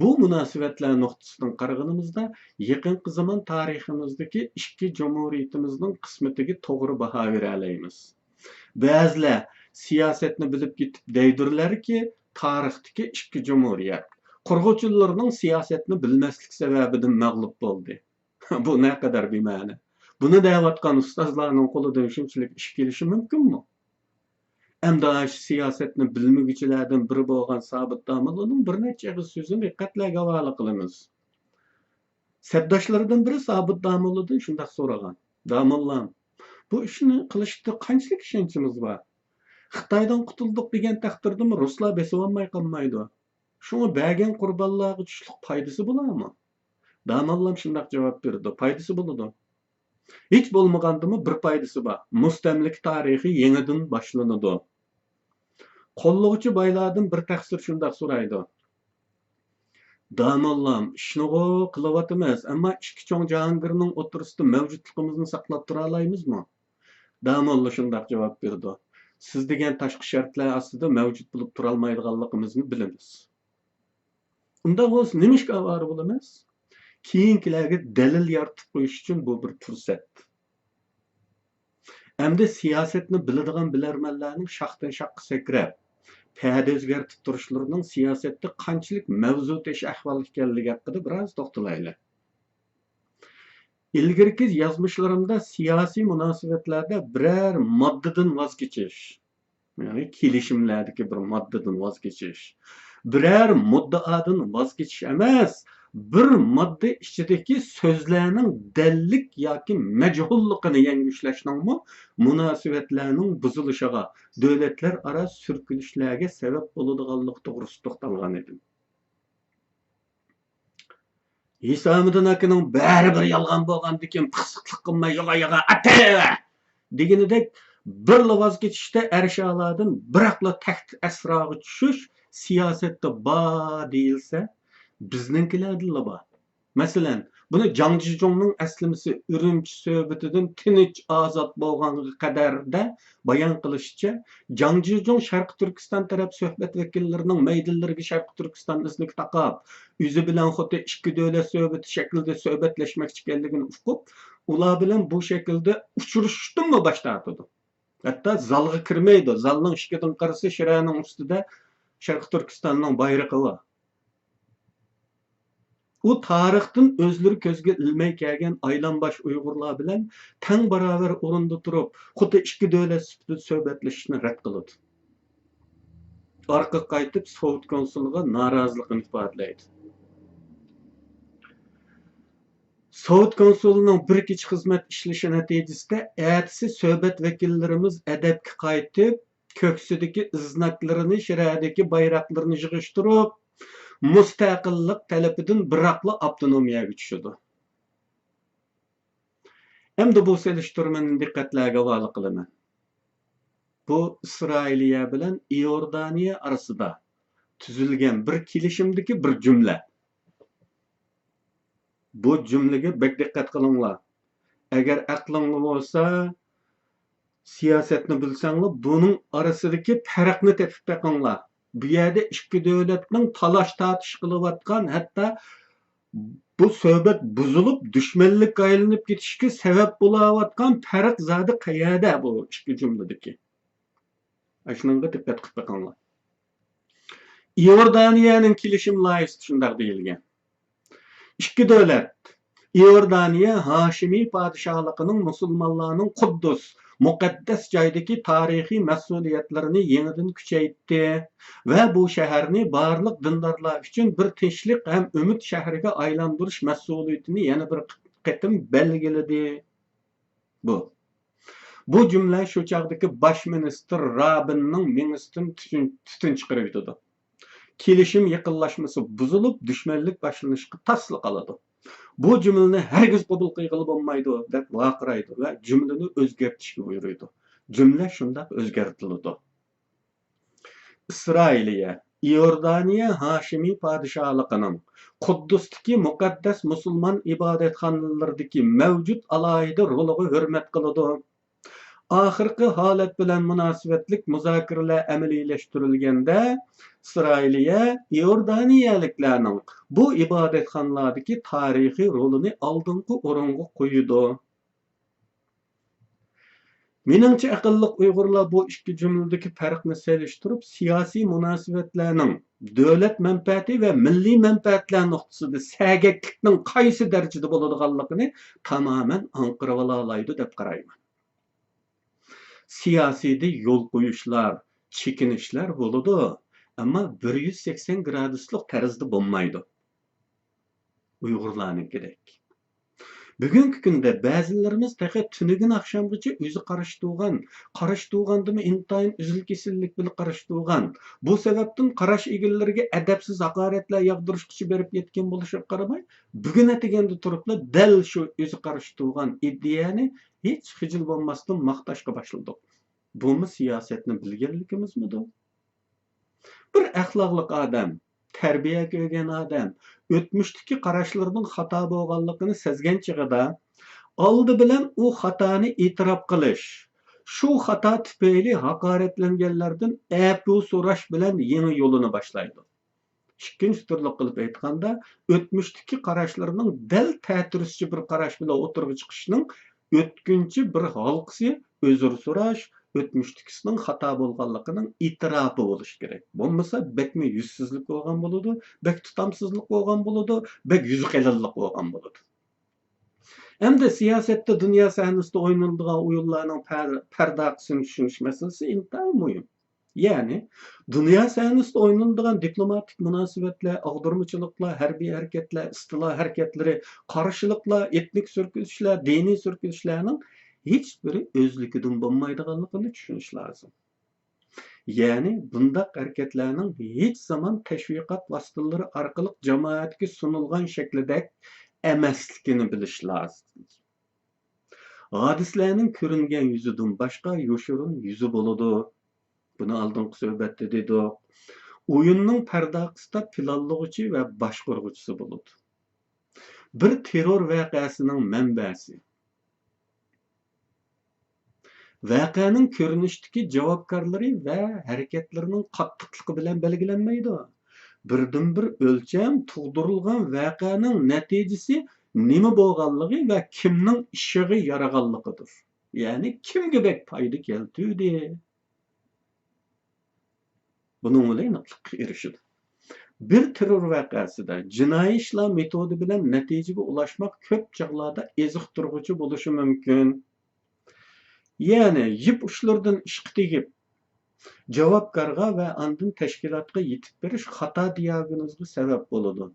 بۇ مۇناسىۋەتلەر نۇقتىسىدىن قارىغىنىمىزدا، يېقىنقى زامان تارىخىمىزدىكى ئىككى جۇمھۇرىيىتىمىزنىڭ قىسمىتىگە توغرا باھا بېرەلەيمىز. بەزىلەر سىياسەتنى بىلىپ كېتىپ دەيدۇرلەركى، تارىختىكى ئىككى جۇمھۇرىيەت قۇرغۇچىلىرىنىڭ سىياسەتنى بىلمەسلىك سەۋەبىدىن مەغلۇپ بولدى. بۇ نەقەدەر بىمەنە! بۇنى دەۋاتقان ئۇستازلارنىڭ قولىدىن شۇنچىلىك ئىش كېلىشى مۇمكىنمۇ؟ ئەمدى ئاشۇ سىياسەتنى بىلمىگۈچىلەردىن بىرى بولغان سابىت داموللىنىڭ بىر نەچچە ئېغىز سۆزىنى دىققەتلەرگە ھاۋالە قىلىمىز. سەپداشلىرىدىن بىرى سابىت داموللىدىن شۇنداق سورىغان: «داموللام، بۇ ئىشنى قىلىشتا قانچىلىك ئىشەنچىمىز بار؟ خىتايدىن قۇتۇلدۇق دېگەن تەقدىردىمۇ رۇسلار بېسىۋالماي قالمايدۇ. شۇڭا بەرگەن قۇربانلارغا چۈشلۈك پايدىسى بولارمۇ؟» داموللام شۇنداق جاۋاب بېرىدۇ: «پايدىسى بولىدۇ. ھېچ بولمىغاندىمۇ بىر پايدىسى بار. مۇستەملىكە تارىخى يېڭىدىن باشلىنىدۇ.» قوللىغۇچى بايلاردىن بىر تەقسىر شۇنداق سورايدۇ: «داموللام، ئىشنىغۇ قىلىۋاتىمىز، ئەمما ئىككى چوڭ جاھانگىرنىڭ ئوتتۇرىسىدا مەۋجۇتلۇقىمىزنى ساقلاپ تۇرالايمىزمۇ؟» داموللا شۇنداق جاۋاب بېرىدۇ: «سىز دېگەن تاشقى شەرتلەر ئاستىدا مەۋجۇت بولۇپ تۇرالمايدىغانلىقىمىزنى بىلىمىز.» ئۇنداق بولسا نېمىشقا ئاۋارە بولىمىز؟ كېيىنكىلەرگە دەلىل يارىتىپ قويۇش ئۈچۈن بۇ بىر پۇرسەت. ئەمدى سىياسەتنى بىلىدىغان بىلەرمەنلەرنىڭ شاختىن شاخقا سەكرەپ، پەدە ئۆزگەرتىپ تۇرۇشلىرىنىڭ سىياسەتتە قانچىلىك مەۋزۇتەش ئەھۋال ئىكەنلىكى ھەققىدە بىراز توختىلايلى. ئىلگىرىكى يازمىشلىرىمدا سىياسىي مۇناسىۋەتلەردە بىرەر ماددىدىن ۋاز كېچىش، يەنى كېلىشىملەردىكى بىر ماددىدىن ۋاز كېچىش، بىرەر مۇددىئادىن ۋاز كېچىش ئەمەس، بىر ماددا ئىچىدىكى سۆزلەرنىڭ دەللىك ياكى مەجھۇللۇقىنى يەڭگۈشلەشنىڭمۇ مۇناسىۋەتلەرنىڭ بۇزۇلۇشىغا، دۆلەتلەر ئارا سۈركىلىشلەرگە سەۋەب بولىدىغانلىقى توغرىسىدا توختالغان ئىدىم. ھېسامىدىن ئاكىنىڭ بەرىبىر يالغان بولغاندىكىن پىخسىقلىق قىلماي ياغا ياغا ئاتىۋەر دېگىنىدەك، بىرلا ۋاز كېچىشتە ئەرش ئالادىن بىراقلا تەخت ئەسراغا چۈشۈش سىياسەتتە بار دېيىلسە، بىزنىڭكىلەردىنلا بار. مەسىلەن، بۇنى جاڭ جىجۇڭنىڭ ئەسلىمىسى ئۈرۈمچى سۆھبىتىدىن تىنچ ئازاد بولغانغا قەدەردە بايان قىلىشىچە، جاڭ جىجۇڭ شەرقىي تۈركىستان تەرەپ سۆھبەت ۋەكىللىرىنىڭ مەيدانلىرىگە شەرقىي تۈركىستان ئىزنىكى تاقاپ، ئۆزى بىلەن خۇددى ئىككى دۆلەت سۆھبىتى شەكلىدە سۆھبەتلەشمەكچى ئىكەنلىكىنى ئۇقۇپ، ئۇلار بىلەن بۇ شەكىلدە ئۇچرىشىشتىنمۇ باش تارتىدۇ. ھەتتا زالغا كىرمەيدۇ. زالنىڭ ئىشىكىدىن قارىسا، شىرەنىڭ ئۈستىدە شەرقىي تۈركىستاننىڭ بايرىقى بار. ئۇ تارىختىن ئۆزلىرى كۆزگە ئىلمەي كەلگەن ئايلانباش ئۇيغۇرلار بىلەن تەڭ باراۋەر ئورۇندا تۇرۇپ، خۇددى ئىككى دۆلەت سۈپىتىدە سۆھبەتلىشىشنى رەت قىلىدۇ. ئارقىغا قايتىپ، سوۋېت كونسۇلىغا نارازىلىقىنى ئىپادىلەيدۇ. سوۋېت كونسۇلىنىڭ بىر كېچە خىزمەت ئىشلىشى نەتىجىسىدە، ئەتىسى سۆھبەت ۋەكىللىرىمىز ئەدەپكە قايتىپ، كۆكسىدىكى ئىزناكلىرىنى، شىرەدىكى بايراقلىرىنى يىغىشتۇرۇپ، مۇستەقىللىق تەلىپىدىن بىراقلا ئاپتونومىيەگە چۈشىدۇ. ئەمدى بۇ سېلىشتۇرمىنى دىققەتلەرگە ھاۋالە قىلىمەن. بۇ ئىسرائىلىيە بىلەن ئىئوردانىيە ئارىسىدا تۈزۈلگەن بىر كېلىشىمدىكى بىر جۈملە. بۇ جۈملىگە بەك دىققەت قىلىڭلار. ئەگەر ئەقلىڭلار بولسا، سىياسەتنى بىلسەڭلار، بۇنىڭ ئارىسىدىكى پەرقنى تېپىپ بېقىڭلار. بۇ يەردە ئىككى دۆلەتنىڭ تالاش-تارتىش قىلىۋاتقان، ھەتتا بۇ سۆھبەت بۇزۇلۇپ، دۈشمەنلىككە ئايلىنىپ كېتىشىگە سەۋەب بولاۋاتقان پەرق زادى قەيەردە بۇ ئىككى جۈملىدىكى؟ ئاشۇنىڭغا دىققەت قىلىپ بېقىڭلار. ئىئوردانىيەنىڭ كېلىشىم لايىھىسىدە شۇنداق دېيىلگەن. ئىككى دۆلەت، ئىئوردانىيە ھاشىمىي پادىشاھلىقىنىڭ مۇسۇلمانلارنىڭ قۇددۇس، مۇقەددەس جايدىكى تارىخىي مەسئۇلىيەتلىرىنى يېڭىدىن كۈچەيتتى ۋە بۇ شەھەرنى بارلىق دىندارلار ئۈچۈن بىر تىنچلىق ھەم ئۈمىد شەھىرىگە ئايلاندۇرۇش مەسئۇلىيىتىنى يەنە بىر قېتىم بەلگىلىدى. بۇ. بۇ جۈملە شۇ چاغدىكى باش مىنىستىر رابىننىڭ مېڭىسىدىن تۈتۈن، تۈتۈن چىقىرىۋېتىدۇ. كېلىشىم يېقىنلاشمىسى بۇزۇلۇپ، دۈشمەنلىك باشلىنىشقا تاسلا قالىدۇ. بۇ جۈملىنى ھەرگىز قوبۇل قىلغىلى بولمايدۇ، دەپ ۋارقىرايدۇ ۋە جۈملىنى ئۆزگەرتىشكە بۇيرۇيدۇ. جۈملە شۇنداق ئۆزگەرتىلىدۇ. ئىسرائىلىيە، ئىئوردانىيە ھاشىمىي پادىشاھلىقىنىڭ قۇددۇستىكى مۇقەددەس مۇسۇلمان ئىبادەتخانىلىرىدىكى مەۋجۇت ئالاھىدە رولىغا ھۆرمەت قىلىدۇ. ئاخىرقى ھالەت بىلەن مۇناسىۋەتلىك مۇزاكىرىلەر ئەمەلىيلەشتۈرۈلگەندە، ئىسرائىلىيە ئىئوردانىيەلىكلەرنىڭ بۇ ئىبادەتخانىلاردىكى تارىخىي رولىنى ئالدىنقى ئورۇنغا قويىدۇ. مېنىڭچە، ئەقىللىق ئۇيغۇرلار بۇ ئىككى جۈملىدىكى پەرقنى سېلىشتۇرۇپ، سىياسىي مۇناسىۋەتلەرنىڭ دۆلەت مەنپەئەتى ۋە مىللىي مەنپەئەتلەر نۇقتىسىدا سەگەكلىكنىڭ قايسى دەرىجىدە بولىدىغانلىقىنى تامامەن ئاڭقىرىۋالالايدۇ دەپ قارايمەن. سىياسىيدە يول قويۇشلار، چېكىنىشلەر بولىدۇ، ئەمما بىر يۈز سەكسەن گرادۇسلۇق تەرزدە بولمايدۇ. ئۇيغۇرلارنىڭكىدەك. بۈگۈنكى كۈندە بەزىلىرىمىز تېخى تۈنۈگۈن ئاخشامغىچە ئۆزى قارشى تۇرغان، قارشى تۇرغاندىمۇ ئىنتايىن ئۈزۈل-كېسىللىك بىلەن قارشى تۇرغان، بۇ سەۋەبتىن قاراش ئىگىلىرىگە ئەدەپسىز ھاقارەتلەر ياغدۇرۇشقىچە بېرىپ يەتكەن بولۇشىغا قارىماي، بۈگۈن ئەتىگەندە تۇرۇپلا دەل شۇ ئۆزى قارشى تۇرغان ئىدىيەنى ھېچ خىجىل بولماستىن ماختاشقا باشلىدۇق. بۇمۇ سىياسەتنى بىلگەنلىكىمىزمىدۇ؟ بىر ئەخلاقلىق ئادەم، تەربىيە كۆرگەن ئادەم ئۆتمۈشتىكى قاراشلىرىنىڭ خاتا بولغانلىقىنى سەزگەن چېغىدا، ئالدى بىلەن ئۇ خاتانى ئېتىراپ قىلىش، شۇ خاتا تۈپەيلى ھاقارەتلەنگەنلەردىن ئەپۇ سوراش بىلەن يېڭى يولىنى باشلايدۇ. ئىككىنچى تۈرلۈك قىلىپ ئېيتقاندا، ئۆتمۈشتىكى قاراشلىرىنىڭ دەل تەتۈرىسىچە بىر قاراش بىلەن ئوتتۇرىغا چىقىشىنىڭ ئۆتكۈنچى بىر ھالقىسى ئۆزرە سوراش، ئۆتمۈشتىكىسىنىڭ خاتا بولغانلىقىنىڭ ئېتىراپى بولۇشى كېرەك. بولمىسا بەكمۇ يۈزسىزلىك بولغان بولىدۇ، بەك تۇتامسىزلىق بولغان بولىدۇ، بەك يۈزى قېلىنلىق بولغان بولىدۇ. ئەمدى سىياسەتتە دۇنيا سەھنىسىدە ئوينىلىدىغان ئويۇنلارنىڭ پەر-، پەرداخىسىنى چۈشىنىش مەسىلىسى ئىنتايىن مۇھىم. يەنى، دۇنيا سەھنىسىدە ئوينىلىدىغان دىپلوماتىك مۇناسىۋەتلەر، ئاغدۇرمىچىلىقلار، ھەربىي ھەرىكەتلەر، ئىستىلا ھەرىكەتلىرى، قارشىلىقلار، ئېتنىك سۈركىلىشلەر، دىنىي سۈركىلىشلەرنىڭ ھېچبىرى ئۆزلۈكىدىن بولمايدىغانلىقىنى چۈشىنىش لازىم. يەنى بۇنداق ھەرىكەتلەرنىڭ ھېچ زامان تەشۋىقات ۋاسىتىلىرى ئارقىلىق جامائەتكە سۇنۇلغان شەكلىدەك ئەمەسلىكىنى بىلىش لازىم. ھادىسىلەرنىڭ كۆرۈنگەن يۈزىدىن باشقا يوشۇرۇن يۈزى بولىدۇ. بۇنى ئالدىنقى سۆھبەتتە دېدۇق. ئويۇننىڭ پەرداخىسىدا پىلانلىغۇچى ۋە باشقۇرغۇچىسى بولىدۇ. بىر تېررور ۋەقەسىنىڭ مەنبەسى، ۋەقەنىڭ كۆرۈنۈشتىكى جاۋابكارلىرى ۋە ھەرىكەتلىرىنىڭ قاتتىقلىقى بىلەن بەلگىلەنمەيدۇ. بىردىنبىر ئۆلچەم تۇغدۇرۇلغان ۋەقەنىڭ نەتىجىسى نېمە بولغانلىقى ۋە كىمنىڭ ئىشىغا يارىغانلىقىدۇر. يەنى كىمگە بەك پايدا كەلتۈردى؟ بۇنىڭ بىلەن ئېنىقلىققا ئېرىشىدۇ. بىر تېررور ۋەقەسىدە جىنايى ئىشلار مېتودى بىلەن نەتىجىگە ئۇلاشماق كۆپ چاغلاردا ئېزىقتۇرغۇچى بولۇشى مۇمكىن. يەنى يىپ ئۇچلىرىدىن ئىشقا تېگىپ، جاۋابكارغا ۋە ئاندىن تەشكىلاتقا يېتىپ بېرىش خاتا دىياگنوزغا سەۋەب بولىدۇ.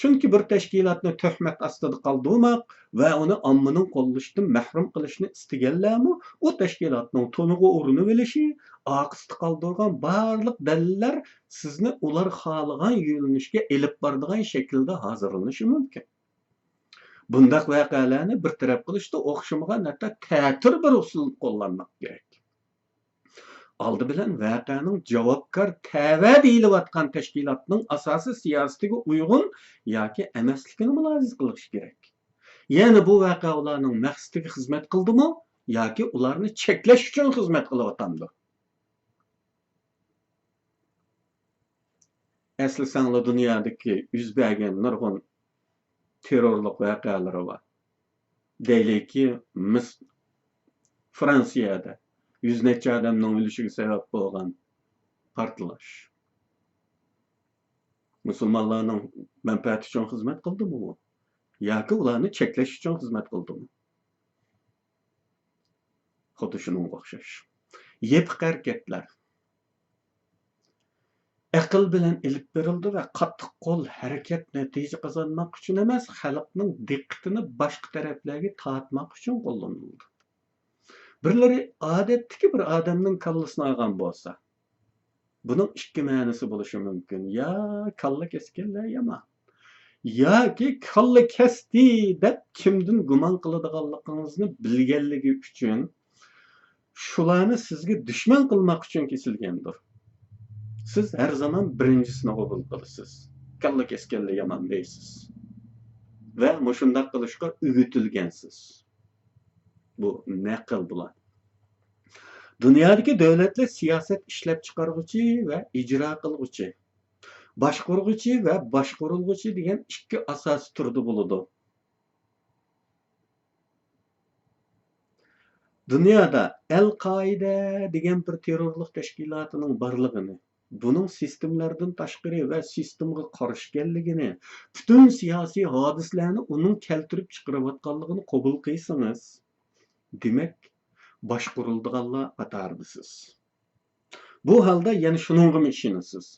چۈنكى بىر تەشكىلاتنى تۆھمەت ئاستىدا قالدۇرماق ۋە ئۇنى ئاممىنىڭ قوللىشىدىن مەھرۇم قىلىشنى ئىستىگەنلەرمۇ ئۇ تەشكىلاتنىڭ تونىغا ئۇرۇنۇۋېلىشى، ئارقىسىدا قالدۇرغان بارلىق دەلىللەر سىزنى ئۇلار خالىغان يۆنىلىشكە ئېلىپ بارىدىغان شەكىلدە ھازىرلىنىشى مۇمكىن. بۇنداق ۋەقەلەرنى بىر تەرەپ قىلىشتا ئوخشىمىغان، ھەتتا تەتۈر بىر ئۇسۇل قوللانماق كېرەك. ئالدى بىلەن ۋەقەنىڭ جاۋابكار تەۋە دېيىلىۋاتقان تەشكىلاتنىڭ ئاساسىي سىياسىتىگە ئۇيغۇن ياكى ئەمەسلىكىنى مۇلاھىزە قىلىش كېرەك. يەنى بۇ ۋەقە ئۇلارنىڭ مەقسىتىگە خىزمەت قىلدىمۇ ياكى ئۇلارنى چەكلەش ئۈچۈن خىزمەت قىلىۋاتامدۇ؟ ئەسلىسەڭلار، دۇنيادىكى يۈز بەرگەن نۇرغۇن تېررورلۇق ۋەقەلىرى بار. دەيلىكى، مىس-، فرانسىيەدە يۈز نەچچە ئادەمنىڭ ئۆلۈشىگە سەۋەب بولغان پارتلاش. مۇسۇلمانلارنىڭ مەنپەئەتى ئۈچۈن خىزمەت قىلدىمۇ ئۇ؟ ياكى ئۇلارنى چەكلەش ئۈچۈن خىزمەت قىلدىمۇ؟ خۇددى شۇنىڭغا ئوخشاش. يېپىق ھەرىكەتلەر ئەقىل بىلەن ئېلىپ بېرىلىدۇ ۋە قاتتىق قول ھەرىكەت نەتىجە قازانماق ئۈچۈن ئەمەس، خەلقنىڭ دىققىتىنى باشقا تەرەپلەرگە تارتماق ئۈچۈن قوللىنىلىدۇ. بىرلىرى ئادەتتىكى بىر ئادەمنىڭ كاللىسىنى ئالغان بولسا، بۇنىڭ ئىككى مەنىسى بولۇشى مۇمكىن. يا كاللا كەسكەنلەر يامان، ياكى كاللا كەستى دەپ كىمدىن گۇمان قىلىدىغانلىقىڭىزنى بىلگەنلىكى ئۈچۈن، شۇلارنى سىزگە دۈشمەن قىلماق ئۈچۈن كېسىلگەندۇر. سىز ھەر زامان بىرىنچىسىنى قوبۇل قىلىسىز. كاللا كەسكەنلەر يامان دەيسىز. ۋە مۇشۇنداق قىلىشقا ئۆگىتىلگەنسىز. بۇ نەقىل بۇلار. دۇنيادىكى دۆلەتلەر سىياسەت ئىشلەپچىقارغۇچى ۋە ئىجرا قىلغۇچى، باشقۇرغۇچى ۋە باشقۇرۇلغۇچى دېگەن ئىككى ئاساسىي تۈردە بولىدۇ. دۇنيادا ئەل قائىدە دېگەن بىر تېررورلۇق تەشكىلاتىنىڭ بارلىقىنى، بۇنىڭ سىستېمىلەردىن تاشقىرى ۋە سىستېمىغا قارشى ئىكەنلىكىنى، پۈتۈن سىياسىي ھادىسىلەرنى ئۇنىڭ كەلتۈرۈپ چىقىرىۋاتقانلىقىنى قوبۇل قىلسىڭىز، دېمەك، باشقۇرۇلىدىغانلار قاتارىدىسىز. بۇ ھالدا يەنە شۇنىڭغىمۇ ئىشىنىسىز؟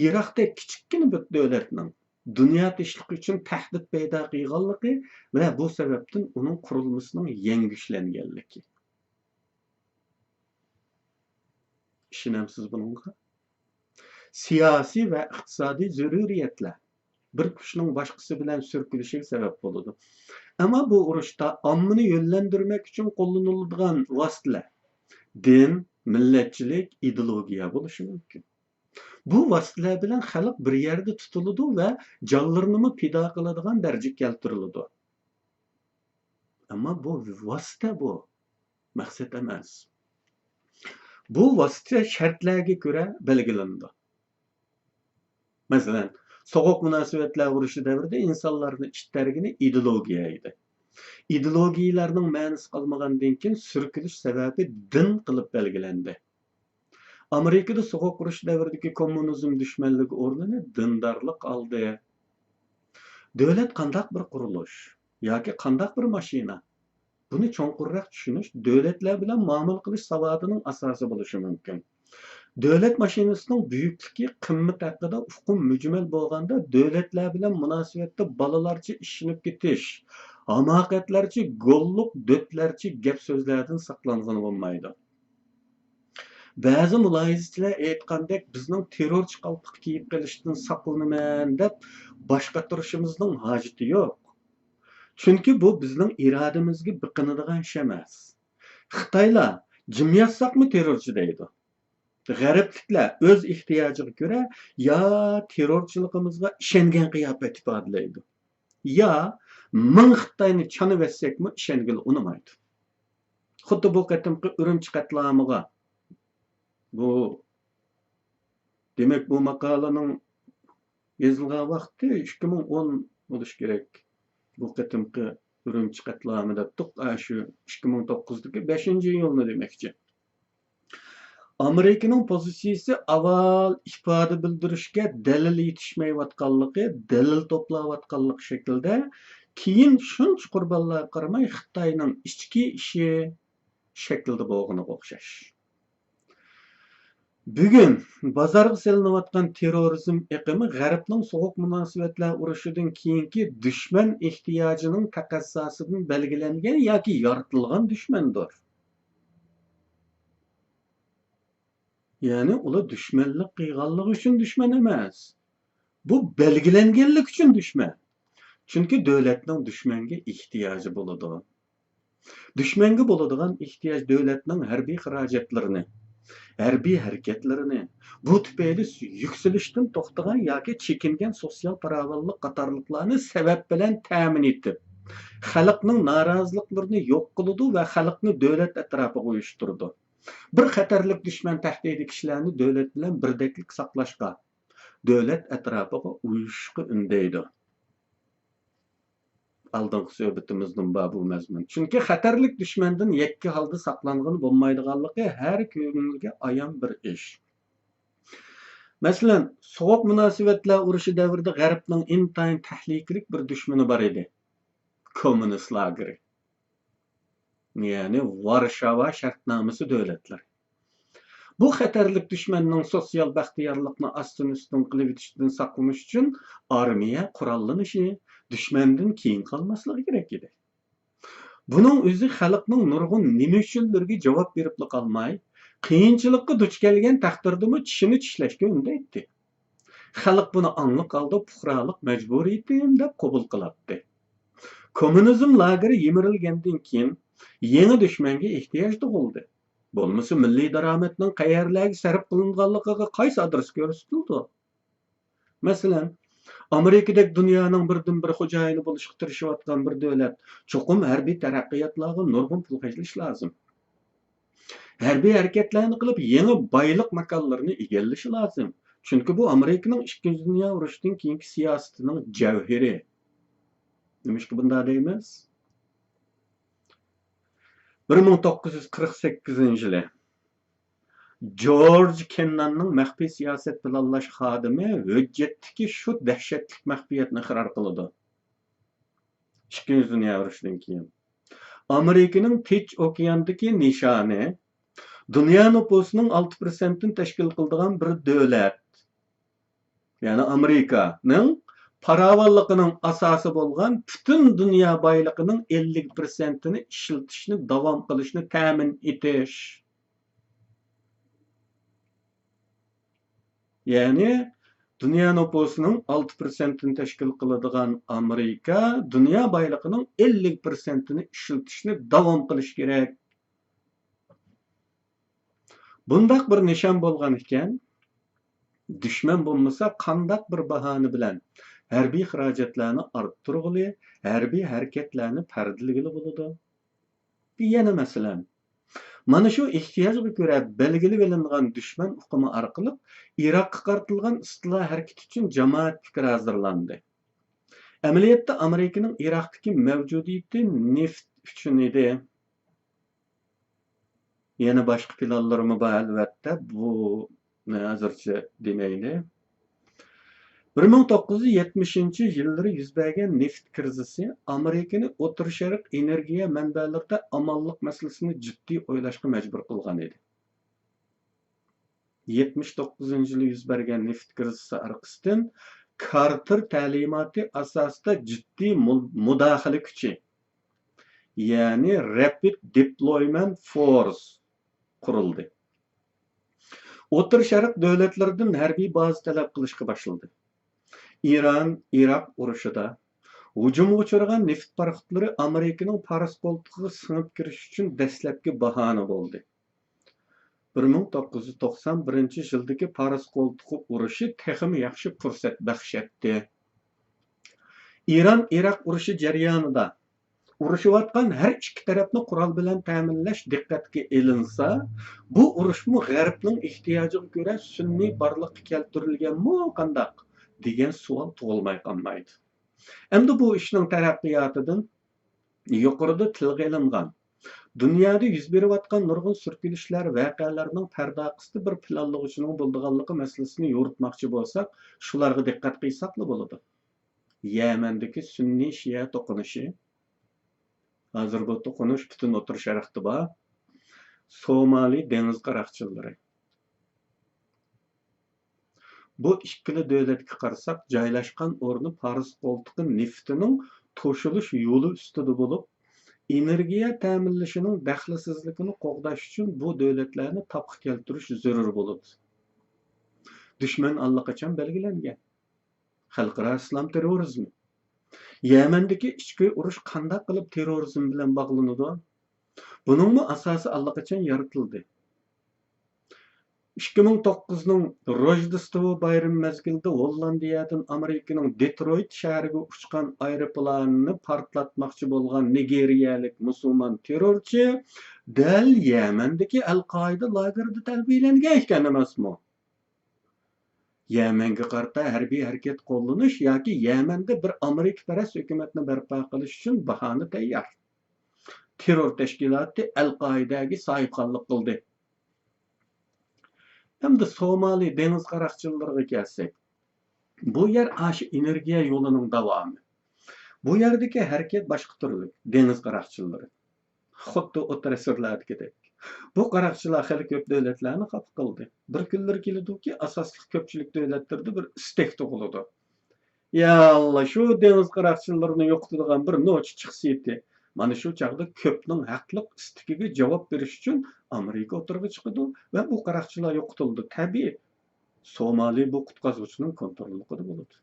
ئىراقتەك كىچىككىنە بىر دۆلەتنىڭ دۇنيا تىنچلىقى ئۈچۈن تەھدىت پەيدا قىلغانلىقى ۋە بۇ سەۋەبتىن ئۇنىڭ قۇرۇلمىسىنىڭ يەڭگۈشلەنگەنلىكى. ئىشىنەمسىز بۇنىڭغا؟ سىياسىي ۋە ئىقتىسادىي زۆرۈرىيەتلەر بىر كۈچنىڭ باشقىسى بىلەن سۈركىلىشىگە سەۋەب بولىدۇ. ئەمما بۇ ئۇرۇشتا ئاممىنى يۆنلەندۈرمەك ئۈچۈن قوللىنىلىدىغان ۋاسىتىلەر دىن، مىللەتچىلىك، ئىدېئولوگىيە بولۇشى مۇمكىن. بۇ ۋاسىتىلەر بىلەن خەلق بىر يەردە تۇتۇلىدۇ ۋە جانلىرىنىمۇ پىدا قىلىدىغان دەرىجىگە كەلتۈرۈلىدۇ. ئەمما بۇ ۋاسىتە بۇ. مەقسەت ئەمەس. بۇ ۋاسىتە شەرتلەرگە كۆرە بەلگىلىنىدۇ. مەسىلەن، سوغۇق مۇناسىۋەتلەر ئۇرۇشى دەۋرىدە ئىنسانلارنى ئىتتەرگىنى ئىدېئولوگىيە ئىدى. ئىدېئولوگىيىلەرنىڭ مەنىسى قالمىغاندىن كېيىن سۈركىلىش سەۋەبى دىن قىلىپ بەلگىلەندى. ئامېرىكىدا سوغۇق ئۇرۇش دەۋرىدىكى كوممۇنىزم دۈشمەنلىكى ئورنىنى دىندارلىق ئالدى. دۆلەت قانداق بىر قۇرۇلۇش؟ ياكى قانداق بىر ماشىنا؟ بۇنى چوڭقۇرراق چۈشىنىش دۆلەتلەر بىلەن مۇئامىلە قىلىش ساۋاتىنىڭ ئاساسى بولۇشى مۇمكىن. دۆلەت ماشىنىسىنىڭ بۈيۈكلۈكى، قىممىتى ھەققىدە ئۇقۇم مۈجمەل بولغاندا، دۆلەتلەر بىلەن مۇناسىۋەتتە بالىلارچە ئىشىنىپ كېتىش، ھاماقەتلەرچە، گوللۇق دۆتلەرچە گەپ-سۆزلەردىن ساقلانغىلى بولمايدۇ. بەزى مۇلاھىزىچىلەر ئېيتقاندەك، بىزنىڭ تېررورچى قالپىقى كىيىپ قېلىشتىن ساقلىنىمەن دەپ باش قاتۇرۇشىمىزنىڭ ھاجىتى يوق. چۈنكى بۇ بىزنىڭ ئىرادىمىزگە بېقىنىدىغان ئىش ئەمەس. خىتايلار جىم ياتساقمۇ تېررورچى دەيدۇ. غەربلىكلەر ئۆز ئېھتىياجىغا كۆرە يا تېررورچىلىقىمىزغا ئىشەنگەن قىياپەت ئىپادىلەيدۇ، يا مىڭ خىتاينى چانىۋەتسەكمۇ ئىشەنگىلى ئۇنىمايدۇ. خۇددى بۇ قېتىمقى ئۈرۈمچى قەتلىئامىغا، بۇ، دېمەك، بۇ ماقالىنىڭ يېزىلغان ۋاقتى ئىككى مىڭ ئون بولۇشى كېرەك. بۇ قېتىمقى ئۈرۈمچى قەتلىئامى دەپتۇق، ئاشۇ ئىككى مىڭ توققۇزدىكى بەشىنچى ئىيۇلنى دېمەكچى. ئامېرىكىنىڭ پوزىتسىيىسى ئاۋۋال ئىپادە بىلدۈرۈشكە دەلىل يېتىشمەيۋاتقانلىقى، دەلىل توپلاۋاتقانلىقى شەكلىدە، كېيىن شۇنچە قۇربانلارغا قارىماي خىتاينىڭ ئىچكى ئىشى شەكلىدە بولغىنىغا ئوخشاش. بۈگۈن بازارغا سېلىنىۋاتقان تېررورىزم ئېقىمى غەربنىڭ سوغۇق مۇناسىۋەتلەر ئۇرۇشىدىن كېيىنكى دۈشمەن ئېھتىياجىنىڭ تەقەززاسىدىن بەلگىلەنگەن ياكى يارىتىلغان دۈشمەندۇر. يەنى ئۇلار دۈشمەنلىك قىلغانلىقى ئۈچۈن دۈشمەن ئەمەس. بۇ بەلگىلەنگەنلىك ئۈچۈن دۈشمەن. چۈنكى دۆلەتنىڭ دۈشمەنگە ئېھتىياجى بولىدۇ. دۈشمەنگە بولىدىغان ئېھتىياج دۆلەتنىڭ ھەربىي خىراجەتلىرىنى، ھەربىي ھەرىكەتلىرىنى، بۇ تۈپەيلى يۈكسىلىشتىن توختىغان ياكى چېكىنگەن سوتسىيال پاراۋانلىق قاتارلىقلارنى سەۋەب بىلەن تەمىن ئېتىپ، خەلقنىڭ نارازىلىقلىرىنى يوق قىلىدۇ ۋە خەلقنى دۆلەت ئەتراپىغا ئۇيۇشتۇرىدۇ. بىر خەتەرلىك دۈشمەن تەھدىتى كىشىلەرنى دۆلەت بىلەن بىردەكلىك ساقلاشقا، دۆلەت ئەتراپىغا ئۇيۇشۇشقا ئۈندەيدۇ. ئالدىنقى سۆھبىتىمىزدىن بار بۇ مەزمۇن. چۈنكى خەتەرلىك دۈشمەندىن يەككە ھالدا ساقلانغىلى بولمايدىغانلىقى ھەر كۆڭۈلگە ئايان بىر ئىش. مەسىلەن، سوغۇق مۇناسىۋەتلەر ئۇرۇشى دەۋرىدە غەربنىڭ ئىنتايىن تەھلىكىلىك بىر دۈشمىنى بار ئىدى. كوممۇنىست لاگېرى. يەنى ۋارشاۋا شەرتنامىسى دۆلەتلىرى. بۇ خەتەرلىك دۈشمەننىڭ سوتسىيال بەختىيارلىقنى ئاستىن-ئۈستۈن قىلىۋېتىشتىن ساقلىنىش ئۈچۈن ئارمىيە قوراللىنىشى، دۈشمەندىن كېيىن قالماسلىقى كېرەك ئىدى. بۇنىڭ ئۆزى خەلقنىڭ نۇرغۇن نېمە ئۈچۈنلىرىگە جاۋاب بېرىپلا قالماي، قىيىنچىلىققا دۇچ كەلگەن تەقدىردىمۇ چىشىنى چىشلەشكە ئۈندەيتتى. خەلق بۇنى ئاڭلىق ھالدا پۇقرالىق مەجبۇرىيىتىم دەپ قوبۇل قىلاتتى. كوممۇنىزم لاگېرى يىمىرىلگەندىن كېيىن يېڭى دۈشمەنگە ئېھتىياج تۇغۇلدى. بولمىسا مىللىي دارامەتنىڭ قەيەرلەرگە سەرپ قىلىنغانلىقىغا قايسى ئادرېس كۆرسىتىلىدۇ؟ مەسىلەن، ئامېرىكىدەك دۇنيانىڭ بىردىنبىر خوجايىنى بولۇشقا تىرىشىۋاتقان بىر دۆلەت چوقۇم ھەربىي تەرەققىياتلارغا نۇرغۇن پۇل خەجلىشى لازىم. ھەربىي ھەرىكەتلەرنى قىلىپ، يېڭى بايلىق ماكانلىرىنى ئىگىلىشى لازىم. چۈنكى بۇ ئامېرىكىنىڭ ئىككىنچى دۇنيا ئۇرۇشىدىن كېيىنكى سىياسىتىنىڭ جەۋھىرى. نېمىشقا بۇنداق دەيمىز؟ بىر مىڭ توققۇز يۈز قىرىق سەككىزىنچى يىلى جورج كېنناننىڭ مەخپىي سىياسەت پىلانلاش خادىمى ھۆججەتتىكى شۇ دەھشەتلىك مەخپىيەتنى ئىقرار قىلىدۇ. ئىككىنچى دۇنيا ئۇرۇشىدىن كېيىن ئامېرىكىنىڭ تىنچ ئوكياندىكى نىشانى دۇنيا نوپۇسىنىڭ ئالتە پىرسەنتىنى تەشكىل قىلىدىغان بىر دۆلەت، يەنى ئامېرىكانىڭ پاراۋانلىقىنىڭ ئاساسى بولغان پۈتۈن دۇنيا بايلىقىنىڭ ئەللىك پىرسەنتىنى ئىشلىتىشنى داۋام قىلىشنى تەمىن ئېتىش. يەنى دۇنيا نوپۇسىنىڭ ئالتە پىرسەنتىنى تەشكىل قىلىدىغان ئامېرىكا دۇنيا بايلىقىنىڭ ئەللىك پىرسەنتىنى ئىشلىتىشنى داۋام قىلىشى كېرەك. بۇنداق بىر نىشان بولغان ئىكەن، دۈشمەن بولمىسا قانداق بىر باھانە بىلەن ھەربىي خىراجەتلەرنى ئارتتۇرغىلى، ھەربىي ھەرىكەتلەرنى پەردىلىگىلى بولىدۇ؟ يەنە مەسىلەن، مانا شۇ ئېھتىياجغا كۆرە بەلگىلىۋېلىنغان دۈشمەن ئۇقۇمى ئارقىلىق ئىراققا قارىتىلغان ئىستىلا ھەرىكىتى ئۈچۈن جامائەت پىكرى ھازىرلاندى. ئەمەلىيەتتە ئامېرىكىنىڭ ئىراقتىكى مەۋجۇدىيىتى نېفىت ئۈچۈن ئىدى. يەنە باشقا پىلانلىرىمۇ بار، ئەلۋەتتە، بۇ ھازىرچە دېمەيلى. بىر مىڭ توققۇز يۈز يەتمىشىنچى يىللىرى يۈز بەرگەن نېفىت كىرىزىسى ئامېرىكىنى ئوتتۇرا شەرق ئېنېرگىيە مەنبەلىرىدە ئامانلىق مەسىلىسىنى جىددىي ئويلاشقا مەجبۇر قىلغان ئىدى. يەتمىش توققۇزىنچى يىلى يۈز بەرگەن نېفىت كىرىزىسى ئارقىسىدىن كارتېر تەلىماتى ئاساسىدا جىددىي مۇ-، مۇداخىلە كۈچى، يەنى Rapid Deployment Force قۇرۇلدى. ئوتتۇرا شەرق دۆلەتلىرىدىن ھەربىي بازا تەلەپ قىلىشقا باشلىدى. ئىران، ئىراق ئۇرۇشىدا ھۇجۇمغا ئۇچرىغان نېفىت پاراخوتلىرى ئامېرىكىنىڭ پارس قولتۇقىغا سىڭىپ كىرىش ئۈچۈن دەسلەپكى باھانە بولدى. بىر مىڭ توققۇز يۈز توقسان بىرىنچى يىلدىكى پارس قولتۇقى ئۇرۇشى تېخىمۇ ياخشى پۇرسەت بەخش ئەتتى. ئىران-ئىراق ئۇرۇشى جەريانىدا ئۇرۇشۇۋاتقان ھەر ئىككى تەرەپنى قورال بىلەن تەمىنلەش دىققەتكە ئېلىنسا، بۇ ئۇرۇشمۇ غەربنىڭ ئېھتىياجىغا كۆرە سۈنئىي بارلىققا كەلتۈرۈلگەنمۇ قانداق دېگەن سوئال تۇغۇلماي قالمايدۇ. ئەمدى بۇ ئىشنىڭ تەرەققىياتىدىن يۇقىرىدا تىلغا ئېلىنغان، دۇنيادا يۈز بېرىۋاتقان نۇرغۇن سۈركىلىشلەر، ۋەقەلەرنىڭ پەردە ئارقىسىدا بىر پىلانلىغۇچىنىڭ بولىدىغانلىقى مەسىلىسىنى يورۇتماقچى بولساق، شۇلارغا دىققەت قىلساقلا بولىدۇ. يەمەندىكى سۈننىي شىئە توقۇنۇشى، ھازىر بۇ توقۇنۇش پۈتۈن ئوتتۇرا شەرقتە بار، سومالى دېڭىز قاراقچىلىرى. بۇ ئىككىلا دۆلەتكە قارىساق، جايلاشقان ئورنى پارس قولتۇقى نېفىتىنىڭ توشۇلۇش يولى ئۈستىدە بولۇپ، ئېنېرگىيە تەمىنلىشىنىڭ دەخلىسىزلىكىنى قوغداش ئۈچۈن بۇ دۆلەتلەرنى تاپقا كەلتۈرۈش زۆرۈر بولىدۇ. دۈشمەن ئاللىقاچان بەلگىلەنگەن. خەلقئارا ئىسلام تېررورىزمى. يەمەندىكى ئىچكى ئۇرۇش قانداق قىلىپ تېررورىزم بىلەن باغلىنىدۇ؟ بۇنىڭمۇ ئاساسى ئاللىقاچان يارىتىلدى. ئىككى مىڭ توققۇزنىڭ روژدېستۋو بايرىمى مەزگىلىدە ھوللاندىيەدىن ئامېرىكىنىڭ دېترويت شەھىرىگە ئۇچقان ئايروپىلانىنى پارتلاتماقچى بولغان نىگېرىيەلىك مۇسۇلمان تېررورچى دەل يەمەندىكى ئەل-قائىدە لاگېرىدا تەربىيەلەنگەن ئىكەن ئەمەسمۇ؟ يەمەنگە قارىتا ھەربىي ھەرىكەت قوللىنىش ياكى يەمەندە بىر ئامېرىكىپەرەس ھۆكۈمەتنى بەرپا قىلىش ئۈچۈن باھانە تەييار. تېررور تەشكىلاتى ئەل-قائىدەگە ساھىبخانلىق قىلدى. ئەمدى سومالى دېڭىز قاراقچىلىرىغا كەلسەك، بۇ يەر ئاشۇ ئېنېرگىيە يولىنىڭ داۋامى. بۇ يەردىكى ھەرىكەت باشقا تۈرلۈك، دېڭىز قاراقچىلىرى. خۇددى ئوتتۇرا ئەسىرلەردىكىدەك. بۇ قاراقچىلار خېلى كۆپ دۆلەتلەرنى خاپا قىلدى. بىر كۈنلىرى كېلىدۇكى، ئاساسلىق كۆپچىلىك دۆلەتلەردە بىر ئىستەك تۇغۇلىدۇ. يا ئاللا، شۇ دېڭىز قاراقچىلىرىنى يوقىتىدىغان بىر نوچى چىقسىتى. مانا شۇ چاغدا كۆپنىڭ ھەقلىق ئىستىكىگە جاۋاب بېرىش ئۈچۈن ئامېرىكا ئوتتۇرىغا چىقىدۇ ۋە بۇ قاراقچىلار يوقىتىلىدۇ. تەبىئىي، سومالى بۇ قۇتقازغۇچىنىڭ كونتروللۇقىدا بولىدۇ.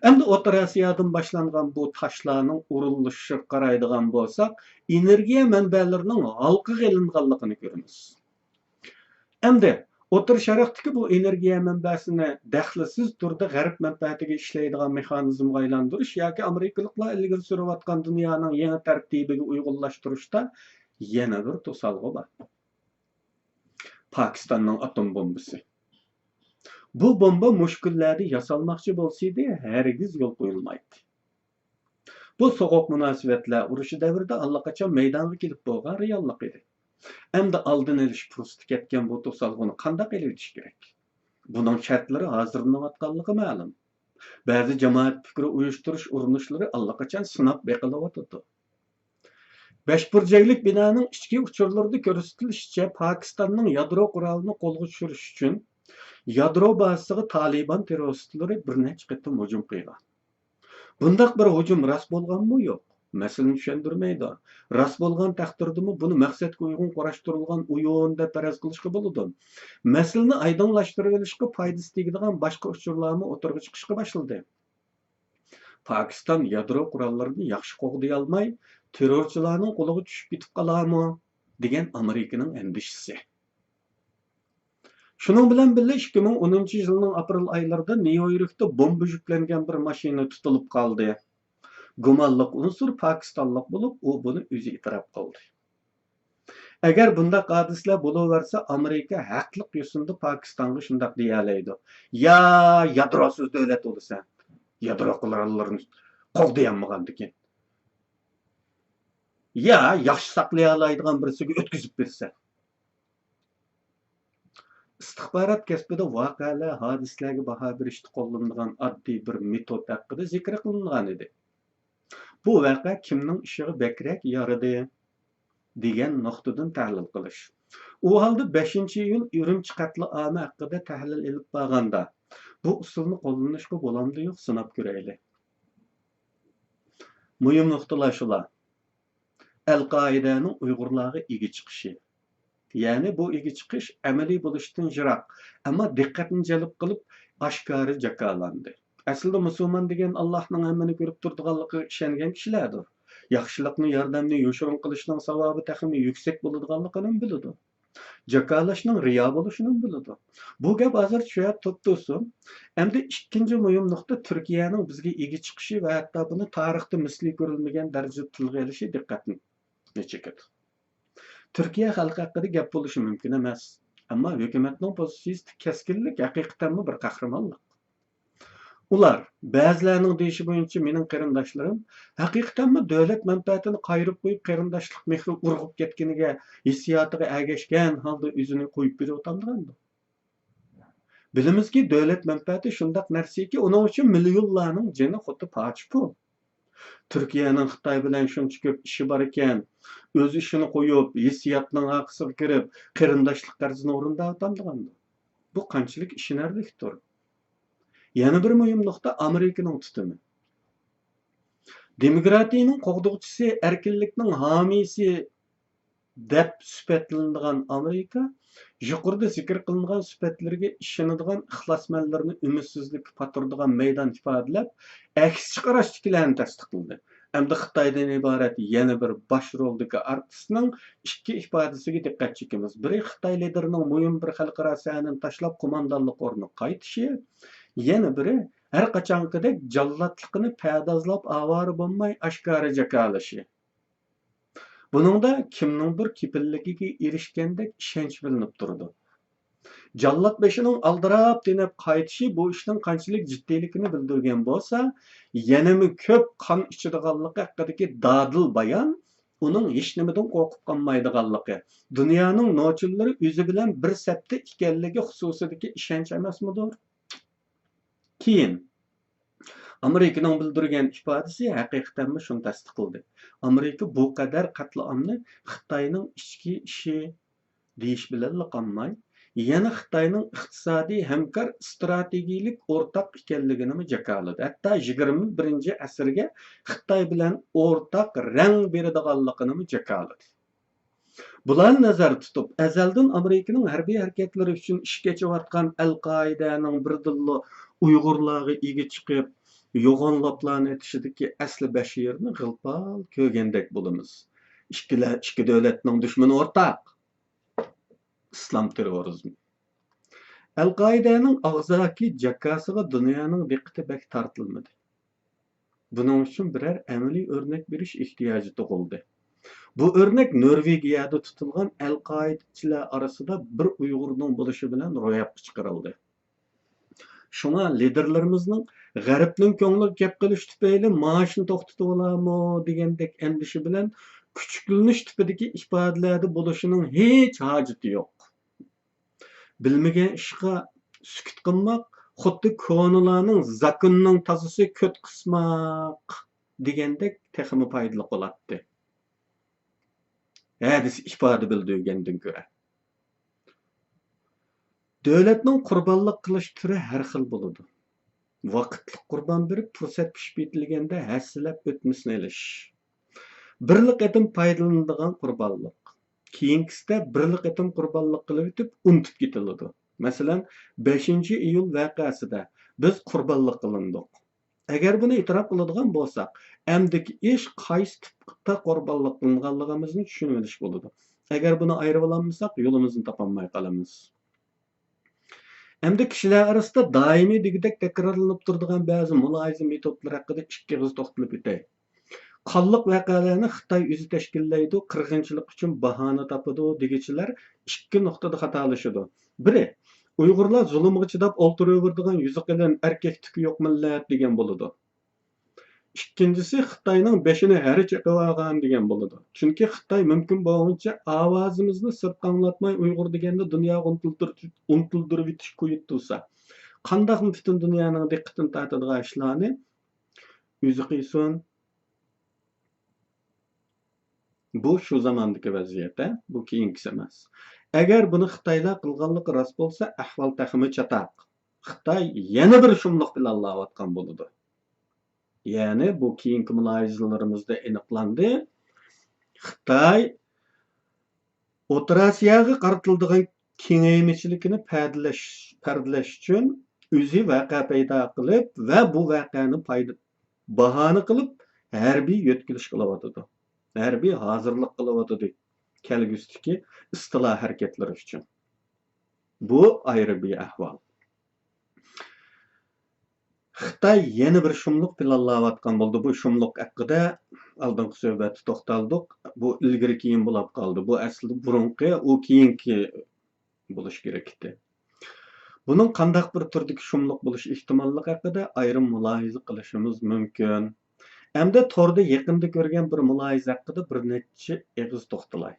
ئەمدى ئوتتۇرا ئاسىيادىن باشلانغان بۇ تاشلارنىڭ ئورۇنلىشىشىغا قارايدىغان بولساق، ئېنېرگىيە مەنبەلىرىنىڭ ھالقىغا ئېلىنغانلىقىنى كۆرىمىز. ئەمدى ئوتتۇرا شەرقتىكى بۇ ئېنېرگىيە مەنبەسىنى دەخلىسىز تۈردە غەرب مەنپەئەتىگە ئىشلەيدىغان مېخانىزمغا ئايلاندۇرۇش ياكى ئامېرىكىلىقلار ئىلگىرى سۈرۈۋاتقان دۇنيانىڭ يېڭى تەرتىپىگە ئۇيغۇنلاشتۇرۇشتا يەنە بىر توسالغۇ بار. پاكىستاننىڭ ئاتوم بومبىسى. بۇ بومبا مۇشۇ كۈنلەردە ياسالماقچى بولسىدى، ھەرگىز يول قويۇلمايتتى. بۇ سوغۇق مۇناسىۋەتلەر ئۇرۇشى دەۋرىدە ئاللىقاچان مەيدانغا كېلىپ بولغان رېئاللىق ئىدى. ئەمدى ئالدىنى ئېلىش پۇرسىتى كەتكەن بۇ توسالغۇنى قانداق ئېلىۋېتىش كېرەك؟ بۇنىڭ شەرتلىرى ھازىرلىنىۋاتقانلىقى مەلۇم. بەزى جامائەت پىكرى ئۇيۇشتۇرۇش ئۇرۇنۇشلىرى ئاللىقاچان سىناپ بېقىلىۋاتىدۇ. بەشبۇرجەكلىك بىنانىڭ ئىچكى ئۇچۇرلىرىدا كۆرسىتىلىشىچە، پاكىستاننىڭ يادرو قورالىنى قولغا چۈشۈرۈش ئۈچۈن يادرو بازىسىغا تالىبان تېررورىستلىرى بىر نەچچە قېتىم ھۇجۇم قىلغان. بۇنداق بىر ھۇجۇم راست بولغانمۇ يوق؟ مەسىلىنى چۈشەندۈرمەيدۇ. راست بولغان تەقدىردىمۇ بۇنى مەقسەتكە ئۇيغۇن قۇراشتۇرۇلغان ئويۇن دەپ پەرەز قىلىشقا بولىدۇ. مەسىلىنى ئايدىڭلاشتۇرۇۋېلىشقا پايدىسى تېگىدىغان باشقا ئۇچۇرلارمۇ ئوتتۇرىغا چىقىشقا باشلىدى. پاكىستان يادرو قوراللىرىنى ياخشى قوغدىيالماي، تېررورچىلارنىڭ قولىغا چۈشۈپ كېتىپ قالارمۇ دېگەن ئامېرىكىنىڭ ئەندىشىسى. شۇنىڭ بىلەن بىللە، ئىككى مىڭ ئونىنچى يىلنىڭ ئاپرېل ئايلىرىدا نيۇ يوركتا بومبا يۈكلەنگەن بىر ماشىنا تۇتۇلۇپ قالدى. گۇمانلىق ئۇنسۇر پاكىستانلىق بولۇپ، ئۇ بۇنى ئۆزى ئېتىراپ قىلدى. ئەگەر بۇنداق ھادىسىلەر بولۇۋەرسە، ئامېرىكا ھەقلىق يوسۇندا پاكىستانغا شۇنداق دېيەلەيدۇ: يا يادروسىز دۆلەت بولىسەن، يادرو قوراللىرىنى قوغدىيالمىغاندىكىن، يا ياخشى ساقلىيالايدىغان بىرسىگە ئۆتكۈزۈپ بېرىسەن. ئىستىخبارات كەسپىدە ۋەقەلەر، ھادىسىلەرگە باھا بېرىشتە قوللىنىدىغان ئاددىي بىر مېتود ھەققىدە زىكىر قىلىنغانىدى. بۇ ۋەقە كىمنىڭ ئىشىغا بەكرەك يارىدى؟ دېگەن نۇقتىدىن تەھلىل قىلىش. ئۇ ھالدا بەشىنچى ئىيۇل ئۈرۈمچى قەتلىئامى ھەققىدە تەھلىل ئېلىپ بارغاندا، بۇ ئۇسۇلنى قوللىنىشقا بولامدۇ يوق سىناپ كۆرەيلى. مۇھىم نۇقتىلار شۇلار. ئەل-قائىدەنىڭ ئۇيغۇرلارغا ئىگە چىقىشى. يەنى بۇ ئىگە چىقىش ئەمەلىي بولۇشتىن يىراق، ئەمما دىققەتنى جەلپ قىلىپ، ئاشكارا جاكارلاندى. ئەسلىدە مۇسۇلمان دېگەن ئاللاھنىڭ ھەممىنى كۆرۈپ تۇرىدىغانلىقىغا ئىشەنگەن كىشىلەردۇر. ياخشىلىقنى، ياردەمنى يوشۇرۇن قىلىشنىڭ ساۋابى تېخىمۇ يۈكسەك بولىدىغانلىقىنىمۇ بىلىدۇ. جاكارلاشنىڭ رىيا بولۇشىنىمۇ بىلىدۇ. بۇ گەپ ھازىرچە شۇ يەردە توختىسۇن. ئەمدى ئىككىنچى مۇھىم نۇقتا، تۈركىيەنىڭ بىزگە ئىگە چىقىشى ۋە ھەتتا بۇنى تارىختا مىسلى كۆرۈلمىگەن دەرىجىدە تىلغا ئېلىشى دىققەتنى چېكىدۇ. تۈركىيە خەلقى ھەققىدە گەپ بولۇشى مۇمكىن ئەمەس، ئەمما ھۆكۈمەتنىڭ پوزىتسىيىسىدىكى كەسكىنلىك ھەقىقەتەنمۇ بىر قەھرىمانلىق. ئۇلار، بەزىلەرنىڭ دېيىشى بويىچە، مېنىڭ قېرىنداشلىرىم ھەقىقەتەنمۇ دۆلەت مەنپەئەتىنى قايرىپ قويۇپ، قېرىنداشلىق مېھرى ئۇرغۇپ كەتكىنىگە، ھېسسىياتىغا ئەگەشكەن ھالدا ئۆزىنى قويۇپ بېرىۋاتامدىغاندۇ؟ بىلىمىزكى، دۆلەت مەنپەئەتى شۇنداق نەرسىكى، ئۇنىڭ ئۈچۈن مىليونلارنىڭ جېنى خۇددى پاچە پۇل. تۈركىيەنىڭ خىتاي بىلەن شۇنچە كۆپ ئىشى بار ئىكەن، ئۆز ئىشىنى قويۇپ، ھېسسىياتنىڭ ئارقىسىغا كىرىپ، قېرىنداشلىق قەرزىنى ئورۇنداۋاتامدىغاندۇ؟ بۇ قانچىلىك ئىشىنەرلىكتۇر؟ يەنە بىر مۇھىم نۇقتا، ئامېرىكىنىڭ تۇتۇمى. دېموكراتىيىنىڭ قوغدىغۇچىسى، ئەركىنلىكنىڭ ھامىيسى دەپ سۈپەتلىنىدىغان ئامېرىكا، يۇقىرىدا زىكىر قىلىنغان سۈپەتلىرىگە ئىشىنىدىغان ئىخلاسمەنلىرىنى ئۈمىدسىزلىككە پاتۇرىدىغان مەيدان ئىپادىلەپ، ئەكسىچە قاراشتىكىلەرنى تەستىقلىدى. ئەمدى خىتايدىن ئىبارەت يەنە بىر باش رولدىكى ئارتىسنىڭ ئىككى ئىپادىسىگە دىققەت چېكىمىز. بىرى، خىتاي لىدېرىنىڭ مۇھىم بىر خەلقئارا سەھنىنى تاشلاپ، قوماندانلىق ئورنىغا قايتىشى، يەنە بىرى، ھەر قاچانقىدەك جاللاتلىقىنى پەردازلاپ، ئاۋارە بولماي، ئاشكارا جاكارلىشى. بۇنىڭدا كىمنىڭدۇر كېپىللىكىگە ئېرىشكەندەك ئىشەنچ بىلىنىپ تۇرىدۇ. جاللات بېشىنىڭ ئالدىراپ تېنەپ قايتىشى بۇ ئىشنىڭ قانچىلىك جىددىيلىكىنى بىلدۈرگەن بولسا، يەنىمۇ كۆپ قان ئىچىدىغانلىقى ھەققىدىكى دادىل بايان ئۇنىڭ ھېچنېمىدىن قورقۇپ قالمايدىغانلىقى، دۇنيانىڭ نوچىلىرى ئۆزى بىلەن بىر سەپتە ئىكەنلىكى خۇسۇسىدىكى ئىشەنچ ئەمەسمىدۇر؟ كېيىن، ئامېرىكىنىڭ بىلدۈرگەن ئىپادىسى ھەقىقەتەنمۇ شۇنى تەستىقلىدى. ئامېرىكا بۇ قەدەر قەتلىئامنى خىتاينىڭ ئىچكى ئىشى دېيىش بىلەنلا قالماي، يەنە خىتاينىڭ ئىقتىسادىي ھەمكار، ئىستراتېگىيىلىك ئورتاق ئىكەنلىكىنىمۇ جاكارلىدى. ھەتتا يىگىرمە بىرىنچى ئەسىرگە خىتاي بىلەن ئورتاق رەڭ بېرىدىغانلىقىنىمۇ جاكارلىدى. بۇلارنى نەزەردە تۇتۇپ، ئەزەلدىن ئامېرىكىنىڭ ھەربىي ھەرىكەتلىرى ئۈچۈن ئىشىك ئېچىۋاتقان ئەل-قائىدەنىڭ بىردىنلا ئۇيغۇرلارغا ئىگە چىقىپ، يوغانلاپلارنى ئېتىشىدىكى ئەسلى بەشىرىنى غىل-پال كۆرگەندەك بولىمىز. ئىككىلەر، ئىككى دۆلەتنىڭ دۈشمىنى ئورتاق، ئىسلام تېررورىزمى. ئەل-قائىدەنىڭ ئاغزاكى جاكاسىغا دۇنيانىڭ دىققىتى بەك تارتىلمىدى. بۇنىڭ ئۈچۈن بىرەر ئەمەلىي ئۆرنەك بېرىش ئېھتىياجى تۇغۇلدى. بۇ ئۆرنەك نورۋېگىيەدە تۇتۇلغان ئەل-قائىدىچىلەر ئارىسىدا بىر ئۇيغۇرنىڭ بولۇشى بىلەن روياپقا چىقىرىلدى. شۇڭا لىدېرلىرىمىزنىڭ غەربنىڭ كۆڭلىگە گەپ قىلىش تۈپەيلى مائاشنى توختىتىۋالارمۇ دېگەندەك ئەندىشە بىلەن كۈچۈكلىنىش تىپىدىكى ئىپادىلەردە بولۇشىنىڭ ھېچ ھاجىتى يوق. بىلمىگەن ئىشقا سۈكۈت قىلماق خۇددى كونىلارنىڭ «زاكوننىڭ تازىسى كۆت قىسماق» دېگەندەك تېخىمۇ پايدىلىق بولاتتى. ھە دېسە ئىپادە بىلدۈرگەندىن كۆرە. دۆلەتنىڭ قۇربانلىق قىلىش تۈرى ھەر خىل بولىدۇ. ۋاقىتلىق قۇربان بېرىپ، پۇرسەت پىشىپ يېتىلگەندە ھەسسىلەپ ئۆتمىسىنى ئېلىش. بىرلا قېتىم پايدىلىنىدىغان قۇربانلىق. كېيىنكىسىدە بىرلا قېتىم قۇربانلىق قىلىۋېتىپ ئۇنتۇپ كېتىلىدۇ. مەسىلەن، بەشىنچى ئىيۇل ۋەقەسىدە بىز قۇربانلىق قىلىندۇق. ئەگەر بۇنى ئېتىراپ قىلىدىغان بولساق، ئەمدىكى ئىش قايسى تىپتا قۇربانلىق قىلىنغانلىقىمىزنى چۈشىنىۋېلىش بولىدۇ. ئەگەر بۇنى ئايرىۋالالمىساق، يولىمىزنى تاپالماي قالىمىز. ئەمدى كىشىلەر ئارىسىدا دائىمىي دېگۈدەك تەكرارلىنىپ تۇرىدىغان بەزى مۇلاھىزە مېتودلىرى ھەققىدە ئىككى ئېغىز توختىلىپ ئۆتەي. قانلىق ۋەقەلەرنى خىتاي ئۆزى تەشكىللەيدۇ، قىرغىنچىلىق ئۈچۈن باھانە تاپىدۇ دېگۈچىلەر ئىككى نۇقتىدا خاتالىشىدۇ. بىرى، ئۇيغۇرلار زۇلۇمغا چىداپ ئولتۇرۇۋېرىدىغان يۈزى قېلىن، ئەركەك تۈكى يوق مىللەت دېگەن بولىدۇ. ئىككىنچىسى، خىتاينىڭ بېشىنى ھەر چېقىۋالغان دېگەن بولىدۇ. چۈنكى خىتاي مۇمكىن بولغۇنچە ئاۋازىمىزنى سىرتقا ئاڭلاتماي ئۇيغۇر دېگەندە دۇنياغا ئۇنتۇلدۇر-، ئۇنتۇلدۇرۇۋېتىش كويۇپ تۇرسا، قانداقمۇ پۈتۈن دۇنيانىڭ دىققىتىنى تارتىدىغان ئىشلارنى ئۆزى قىلسۇن؟ بۇ شۇ زاماندىكى ۋەزىيەت، ھە؟ بۇ كېيىنكىسى ئەمەس. ئەگەر بۇنى خىتايلار قىلغانلىقى راست بولسا، ئەھۋال تېخىمۇ چاتاق. خىتاي يەنە بىر شۇملۇق پىلانلاۋاتقان بولىدۇ. يەنى بۇ كېيىنكى مۇلاھىزىلىرىمىزدە ئېنىقلاندى. خىتاي ئوتتۇرا ئاسىياغا قارىتىلىدىغان كېڭەيمىچىلىكىنى پەردىلەش، پەردىلەش ئۈچۈن ئۆزى ۋەقە پەيدا قىلىپ ۋە بۇ ۋەقەنى پايدا، باھانە قىلىپ ھەربىي يۆتكىلىش قىلىۋاتىدۇ. ھەربىي ھازىرلىق قىلىۋاتىدۇ كەلگۈسىدىكى ئىستىلا ھەرىكەتلىرى ئۈچۈن. بۇ ئايرى بىر ئەھۋال. خىتاي يەنە بىر شۇملۇق پىلانلاۋاتقان بولدى. بۇ شۇملۇق ھەققىدە ئالدىنقى سۆھبەتتە توختالدۇق. بۇ ئىلگىرى كېيىن بولاپ قالدى. بۇ ئەسلىدە بۇرۇنقى، ئۇ كېيىنكى بولۇش كېرەك ئىدى. بۇنىڭ قانداق بىر تۈردىكى شۇملۇق بولۇش ئېھتىماللىقى ھەققىدە ئايرىم مۇلاھىزە قىلىشىمىز مۇمكىن. ئەمدى توردا يېقىندا كۆرگەن بىر مۇلاھىزە ھەققىدە بىر نەچچە ئېغىز توختىلاي.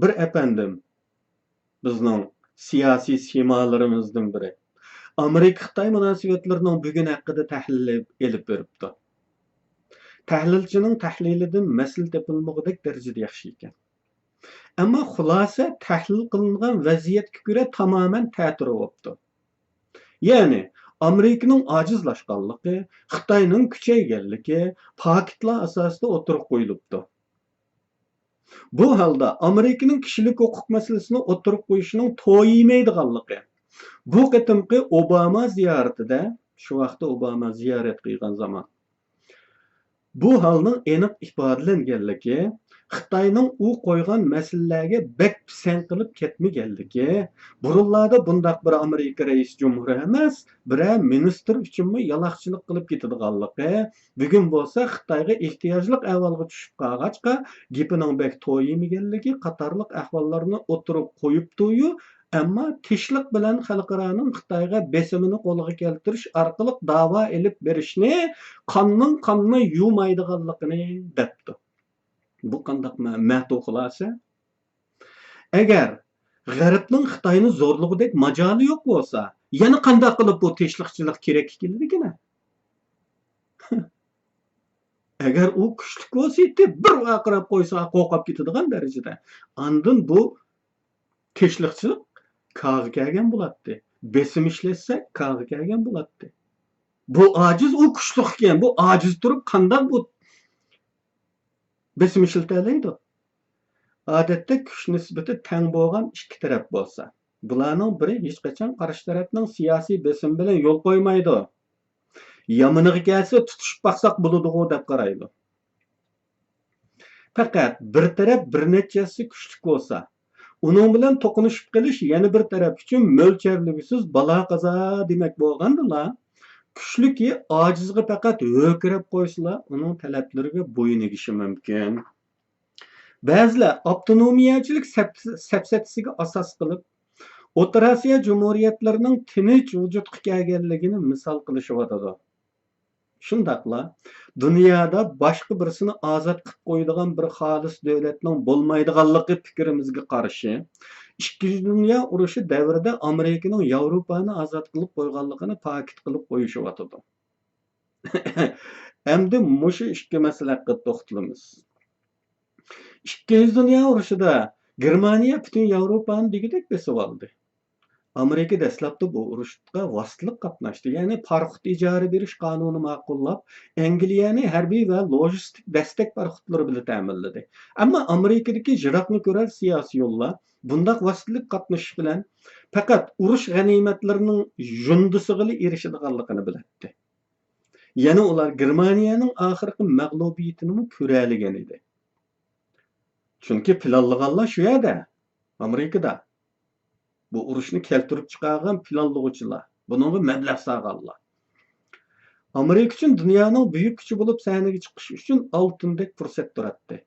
بىر ئەپەندىم، بىزنىڭ سىياسىي سىيمالىرىمىزدىن بىرى، ئامېرىكا-خىتاي مۇناسىۋەتلىرىنىڭ بۈگۈن ھەققىدە تەھلىل ئېلىپ بېرىپتۇ. تەھلىلچىنىڭ تەھلىلىدىن مەسىلە تېپىلمىغۇدەك دەرىجىدە ياخشى ئىكەن. ئەمما خۇلاسە تەھلىل قىلىنغان ۋەزىيەتكە كۆرە تامامەن تەتۈر بوپتۇ. يەنى ئامېرىكىنىڭ ئاجىزلاشقانلىقى، خىتاينىڭ كۈچەيگەنلىكى پاكىتلار ئاساسىدا ئوتتۇرىغا قويۇلۇپتۇ. بۇ ھالدا ئامېرىكىنىڭ كىشىلىك ھوقۇق مەسىلىسىنى ئوتتۇرىغا قويۇشىنىڭ تويىمەيدىغانلىقى، بۇ قېتىمقى ئوباما زىيارىتىدە، شۇ ۋاقىتتا ئوباما زىيارەت قىلغان زامان، بۇ ھالنىڭ ئېنىق ئىپادىلەنگەنلىكى، خىتاينىڭ ئۇ قويغان مەسىلىلەرگە بەك پىسەنت قىلىپ كەتمىگەنلىكى، بۇرۇنلاردا بۇنداق بىر ئامېرىكا رەئىس جۇمھۇرى ئەمەس، بىرەر مىنىستىر ئۈچۈنمۇ يالاقچىلىق قىلىپ كېتىدىغانلىقى، بۈگۈن بولسا خىتايغا ئېھتىياجلىق ئەھۋالغا چۈشۈپ قالغاچقا، گېپىنىڭ بەك تويىمىگەنلىكى قاتارلىق ئەھۋاللارنى ئوتتۇرىغا قويۇپتۇيۇ، ئەمما تىنچلىق بىلەن خەلقئارانىڭ خىتايغا بېسىمىنى قولغا كەلتۈرۈش ئارقىلىق داۋا ئېلىپ بېرىشنى قاننىڭ قاننى يۇمايدىغانلىقىنى دەپتۇ. بۇ قانداق مە-، مەتۇ خۇلاسە؟ ئەگەر غەربنىڭ خىتاينى زورلىغۇدەك ماجالى يوق بولسا، يەنە قانداق قىلىپ بۇ تىنچلىقچىلىق كېرەككە كېلىدىكىن؟ ئەگەر ئۇ كۈچلۈك بولسا، بىر ۋارقىراپ قويسا، قورقۇپ كېتىدىغان دەرىجىدە، ئاندىن بۇ تىنچلىقچىلىق كارغا كەلگەن بولاتتى. بېسىم ئىشلەتسەك، كارغا كەلگەن بولاتتى. بۇ ئاجىز، ئۇ كۈچلۈك ئىكەن. بۇ ئاجىز تۇرۇپ قانداق بۇ بېسىم ئىشلىتەلەيدۇ؟ ئادەتتە كۈچ نىسبىتى تەڭ بولغان ئىككى تەرەپ بولسا، بۇلارنىڭ بىرى ھېچقاچان قارشى تەرەپنىڭ سىياسىي بېسىمى بىلەن يول قويمايدۇ. يامىنىغا كەلسە تۇتۇشۇپ باقساق بولىدىغۇ دەپ قارايدۇ. پەقەت بىر تەرەپ بىر نەچچە ھەسسە كۈچلۈك بولسا، ئۇنىڭ بىلەن توقۇنۇشۇپ قېلىش يەنە بىر تەرەپ ئۈچۈن مۆلچەرلىگۈسىز بالا-قازا دېمەك بولغاندىلا، كۈچلۈكى ئاجىزغا پەقەت ھۆركىرەپ قويسىلا، ئۇنىڭ تەلەپلىرىگە بويۇن ئېگىشى مۇمكىن. بەزىلەر ئاپتونومىيەچىلىك سەپ-، سەپسەتىسىگە ئاساس قىلىپ، ئوتتۇرا ئاسىيا جۇمھۇرىيەتلىرىنىڭ تىنچ ۋۇجۇدقا كەلگەنلىكىنى مىسال قىلىشىۋاتىدۇ. شۇنداقلا، دۇنيادا باشقا بىرسىنى ئازاد قىلىپ قويىدىغان بىر خالىس دۆلەتنىڭ بولمايدىغانلىقى پىكرىمىزگە قارشى، ئىككىنچى دۇنيا ئۇرۇشى دەۋرىدە ئامېرىكىنىڭ ياۋروپانى ئازاد قىلىپ قويغانلىقىنى پاكىت قىلىپ قويۇشۇۋاتىدۇ. ئەمدى مۇشۇ ئىككى مەسىلە ھەققىدە توختىلىمىز. ئىككىنچى دۇنيا ئۇرۇشىدا گېرمانىيە پۈتۈن ياۋروپانى دېگۈدەك بېسىۋالدى. ئامېرىكا دەسلەپتە بۇ ئۇرۇشقا ۋاسىتىلىك قاتناشتى، يەنى پاراخوت ئىجارە بېرىش قانۇنى ماقۇللاپ، ئەنگلىيەنى ھەربىي ۋە لوجىستىك دەستەك پاراخوتلىرى بىلەن تەمىنلىدى. ئەمما ئامېرىكىدىكى يىراقنى كۆرەر سىياسىيونلار بۇنداق ۋاسىتىلىك قاتنىشىش بىلەن پەقەت ئۇرۇش غەنىيمەتلىرىنىڭ ژۇندىسىغىلا ئېرىشىدىغانلىقىنى بىلەتتى. يەنى ئۇلار گېرمانىيەنىڭ ئاخىرقى مەغلۇبىيىتىنىمۇ كۆرەلىگەن ئىدى. چۈنكى پىلانلىغانلار شۇ يەردە، ئامېرىكىدا. بۇ ئۇرۇشنى كەلتۈرۈپ چىقارغان پىلانلىغۇچىلار، بۇنىڭغا مەبلەغ سالغانلار. ئامېرىكا ئۈچۈن دۇنيانىڭ بۈيۈك كۈچى بولۇپ سەھنىگە چىقىش ئۈچۈن ئالتۇندەك پۇرسەت تۇراتتى.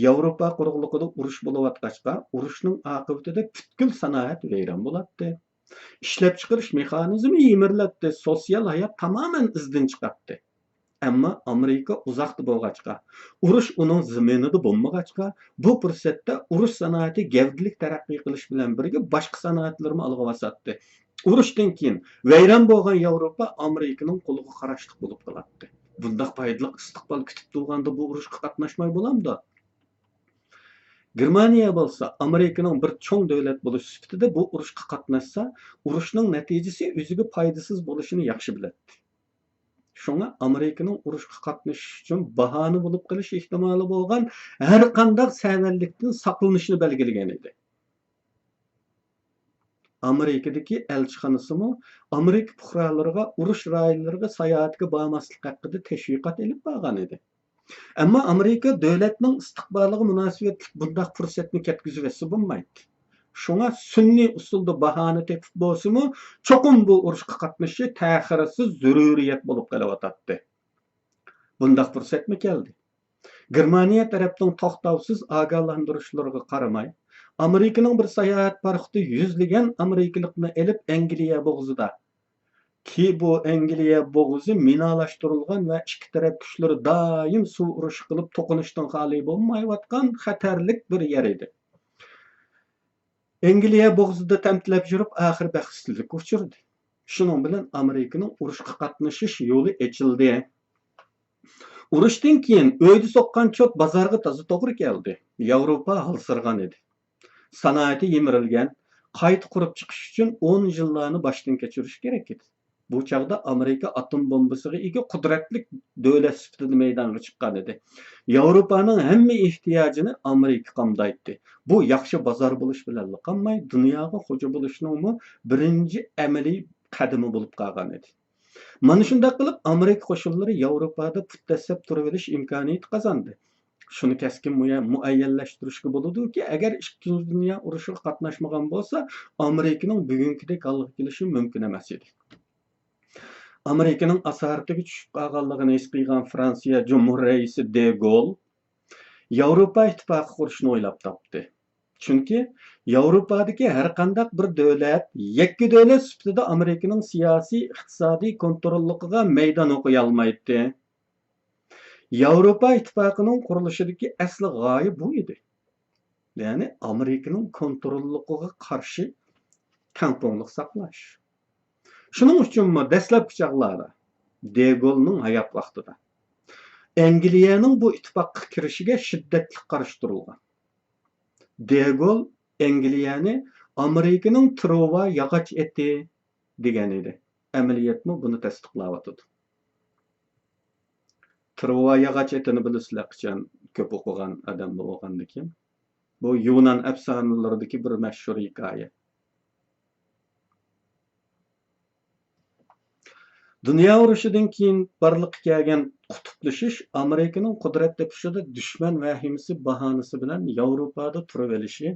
ياۋروپا قۇرۇقلۇقىدا ئۇرۇش بولۇۋاتقاچقا، ئۇرۇشنىڭ ئاقىۋىتىدە پۈتكۈل سانائەت ۋەيران بولاتتى. ئىشلەپچىقىرىش مېخانىزمى يىمىرىلەتتى، سوتسىيال ھايات تامامەن ئىزدىن چىقاتتى. ئەمما ئامېرىكا ئۇزاقتا بولغاچقا، ئۇرۇش ئۇنىڭ زېمىنىدا بولمىغاچقا، بۇ پۇرسەتتە ئۇرۇش سانائىتى گەۋدىلىك تەرەققىي قىلىش بىلەن بىرگە باشقا سانائەتلەرمۇ ئالغا باساتتى. ئۇرۇشتىن كېيىن ۋەيران بولغان ياۋروپا ئامېرىكىنىڭ قولىغا قاراشلىق بولۇپ قالاتتى. بۇنداق پايدىلىق ئىستىقبال كۈتۈپ تۇرغاندا بۇ ئۇرۇشقا قاتناشماي بولامدۇ؟ گېرمانىيە بولسا ئامېرىكىنىڭ بىر چوڭ دۆلەت بولۇش سۈپىتىدە بۇ ئۇرۇشقا قاتناشسا، ئۇرۇشنىڭ نەتىجىسى ئۆزىگە پايدىسىز بولۇشىنى ياخشى بىلەتتى. شۇڭا ئامېرىكىنىڭ ئۇرۇشقا قاتنىشىش ئۈچۈن باھانە بولۇپ قېلىش ئېھتىمالى بولغان ھەرقانداق سەۋەنلىكتىن ساقلىنىشنى بەلگىلىگەن ئىدى. ئامېرىكىدىكى ئەلچىخانىسىمۇ ئامېرىكا پۇقرالىرىغا ئۇرۇش رايونلىرىغا ساياھەتكە بارماسلىق ھەققىدە تەشۋىقات ئېلىپ بارغان ئىدى. ئەمما ئامېرىكا دۆلەتنىڭ ئىستىقبالىغا مۇناسىۋەتلىك بۇنداق پۇرسەتنى كەتكۈزۈۋەتسە بولمايتتى. شۇڭا سۈنئىي ئۇسۇلدا باھانە تېپىپ بولسىمۇ، چوقۇم بۇ ئۇرۇشقا قاتنىشىشى تەخىرسىز زۆرۈرىيەت بولۇپ قېلىۋاتاتتى. بۇنداق پۇرسەتمۇ كەلدى. گېرمانىيە تەرەپنىڭ توختاۋسىز ئاگاھلاندۇرۇشلىرىغا قارىماي، ئامېرىكىنىڭ بىر ساياھەت پاراخوتى يۈزلىگەن ئامېرىكىلىقنى ئېلىپ ئەنگلىيە بوغۇزىدا، كى بۇ ئەنگلىيە بوغۇزى مىنالاشتۇرۇلغان ۋە ئىككى تەرەپ كۈچلىرى دائىم سۇ ئۇرۇشى قىلىپ توقۇنۇشتىن خالىي بولمايۋاتقان خەتەرلىك بىر يەر ئىدى. ئەنگلىيە بوغۇزىدا تەمتىلەپ يۈرۈپ، ئاخىرى بەختسىزلىككە ئۇچرىدى. شۇنىڭ بىلەن ئامېرىكىنىڭ ئۇرۇشقا قاتنىشىش يولى ئېچىلدى. ئۇرۇشتىن كېيىن ئۆيدە سوققان چوت بازارغا تازا توغرا كەلدى. ياۋروپا ھالسىرىغان ئىدى. سانائىتى يىمىرىلگەن، قايتا قۇرۇپ چىقىش ئۈچۈن ئون يىللارنى باشتىن كەچۈرۈش كېرەك ئىدى. بۇ چاغدا ئامېرىكا ئاتوم بومبىسىغا ئىگە قۇدرەتلىك دۆلەت سۈپىتىدە مەيدانغا چىققان ئىدى. ياۋروپانىڭ ھەممە ئېھتىياجىنى ئامېرىكا قامدايتتى. بۇ ياخشى بازار بولۇش بىلەنلا قالماي، دۇنياغا خوجا بولۇشنىڭمۇ بىرىنچى ئەمەلىي قەدىمى بولۇپ قالغان ئىدى. مانا شۇنداق قىلىپ، ئامېرىكا قوشۇنلىرى ياۋروپادا پۇت دەسسەپ تۇرۇۋېلىش ئىمكانىيىتى قازاندى. شۇنى كەسكىن مۇيە-، مۇئەييەنلەشتۈرۈشكە بولىدۇكى، ئەگەر ئىككىنچى دۇنيا ئۇرۇشىغا قاتناشمىغان بولسا، ئامېرىكىنىڭ بۈگۈنكىدەك ھالغا كېلىشى مۇمكىن ئەمەس ئىدى. ئامېرىكىنىڭ ئاسارىتىگە چۈشۈپ قالغانلىقىنى ھېس قىلغان فرانسىيە جۇمھۇر رەئىسى دې گول ياۋروپا ئىتتىپاقى قۇرۇشنى ئويلاپ تاپتى. چۈنكى ياۋروپادىكى ھەرقانداق بىر دۆلەت يەككە دۆلەت سۈپىتىدە ئامېرىكىنىڭ سىياسىي، ئىقتىسادىي كونتروللۇقىغا مەيدان ئوقۇيالمايتتى. ياۋروپا ئىتتىپاقىنىڭ قۇرۇلۇشىدىكى ئەسلى غايە بۇ ئىدى. يەنى ئامېرىكىنىڭ كونتروللۇقىغا قارشى تەڭپۇڭلۇق ساقلاش. شۇنىڭ ئۈچۈنمۇ دەسلەپكى چاغلاردا، دېگولنىڭ ھايات ۋاقتىدا ئەنگلىيەنىڭ بۇ ئىتتىپاققا كىرىشىگە شىددەتلىك قارشى تۇرۇلغان. دېگول ئەنگلىيەنى ئامېرىكىنىڭ تروۋا ياغاچ ئېتى دېگەن ئىدى. ئەمەلىيەتمۇ بۇنى تەستىقلاۋاتىدۇ. تروۋا ياغاچ ئېتىنى بىلىسىلەر، قىچان كۆپ ئوقۇغان ئادەم بولغاندىكىن. بۇ يۇنان ئەپسانىلىرىدىكى بىر مەشھۇر ھېكايە. دۇنيا ئۇرۇشىدىن كېيىن بارلىققا كەلگەن قۇتۇپلىشىش ئامېرىكىنىڭ قۇدرەت تېپىشىدا دۈشمەن ۋەھىمىسى باھانىسى بىلەن ياۋروپادا تۇرۇۋېلىشى،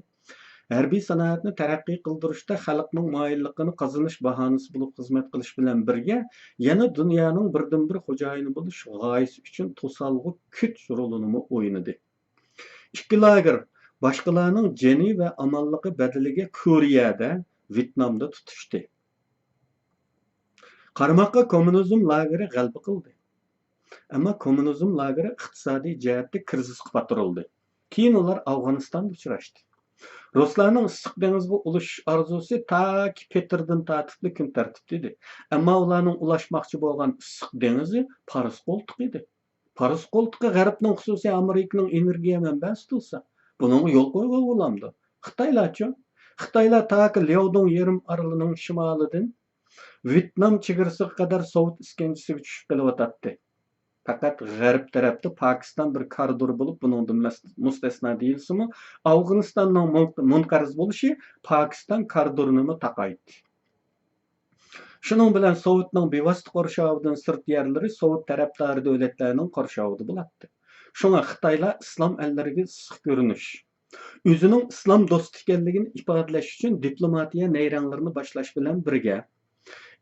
ھەربىي سانائەتنى تەرەققىي قىلدۇرۇشتا خەلقنىڭ مايىللىقىنى قازىنىش باھانىسى بولۇپ خىزمەت قىلىش بىلەن بىرگە، يەنە دۇنيانىڭ بىردىنبىر خوجايىنى بولۇش غايىسى ئۈچۈن توسالغۇ كۈچ رولىنىمۇ ئوينىدى. ئىككى لاگېر باشقىلارنىڭ جېنى ۋە ئامانلىقى بەدىلىگە كورېيەدە، ۋيېتنامدا تۇتۇشتى. قارىماققا كوممۇنىزم لاگېرى غەلىبە قىلدى. ئەمما كوممۇنىزم لاگېرى ئىقتىسادىي جەھەتتە كىرىزىسقا پاتۇرۇلدى. كېيىن ئۇلار ئافغانىستاندا ئۇچراشتى. رۇسلارنىڭ ئىسسىق دېڭىزغا ئۇلىشىش ئارزۇسى تاكى پېتىردىن تارتىپلا كۈن تەرتىپتە ئىدى. ئەمما ئۇلارنىڭ ئۇلاشماقچى بولغان ئىسسىق دېڭىزى پارس قولتۇقى ئىدى. پارس قولتۇقى غەربنىڭ، خۇسۇسىي ئامېرىكىنىڭ ئېنېرگىيە مەنبەسى تۇرسا، بۇنىڭغا يول قويغىلى بولامدۇ؟ خىتايلارچۇ؟ خىتايلار تاكى لياۋدۇڭ يېرىم ئارىلىنىڭ شىمالىدىن ۋيېتنام چېگرىسىغا قەدەر سوۋېت ئىسكەنجىسىگە چۈشۈپ قېلىۋاتاتتى. پەقەت غەرب تەرەپتە پاكىستان بىر كارىدور بولۇپ، بۇنىڭدىن مەس-، مۇستەسنا دېيىلسىمۇ، ئافغانىستاننىڭ مۇن-، مۇنقەرز بولۇشى پاكىستان كارىدورىنىمۇ تاقايتتى. شۇنىڭ بىلەن سوۋېتنىڭ بىۋاسىتە قورشاۋىدىن سىرت يەرلىرى سوۋېت تەرەپدارى دۆلەتلەرنىڭ قورشاۋىدا بولاتتى. شۇڭا خىتايلار ئىسلام ئەللىرىگە ئىسسىق كۆرۈنۈش، ئۆزىنىڭ ئىسلام دوستى ئىكەنلىكىنى ئىپادىلەش ئۈچۈن دىپلوماتىيە نەيرەڭلىرىنى باشلاش بىلەن بىرگە،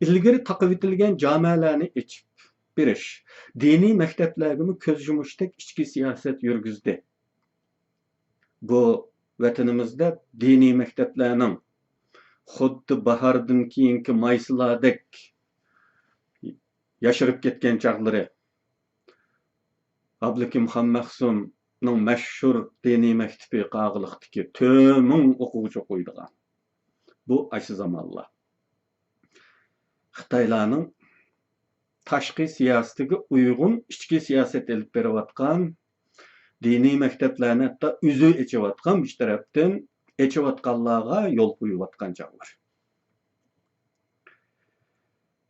ئىلگىرى تاقىۋېتىلگەن جامەلەرنى ئېچىپ بېرىش، دىنىي مەكتەپلەرگىمۇ كۆز يۇمۇشتەك ئىچكى سىياسەت يۈرگۈزدى. بۇ ۋەتىنىمىزدە دىنىي مەكتەپلەرنىڭ خۇددى باھاردىن كېيىنكى مايسىلاردەك ياشىرىپ كەتكەن چاغلىرى، ئابلىكىم خان مەخسۇمنىڭ مەشھۇر دىنىي مەكتىپى قاغىلىقتىكى تۆت مىڭ ئوقۇغۇچى ئوقۇيدىغان. بۇ ئاشۇ زامانلار. خىتايلارنىڭ تاشقى سىياسىتىگە ئۇيغۇن ئىچكى سىياسەت ئېلىپ بېرىۋاتقان، دىنىي مەكتەپلەرنى ھەتتا ئۆزى ئېچىۋاتقان، بىر تەرەپتىن ئېچىۋاتقانلارغا يول قويۇۋاتقان چاغلار.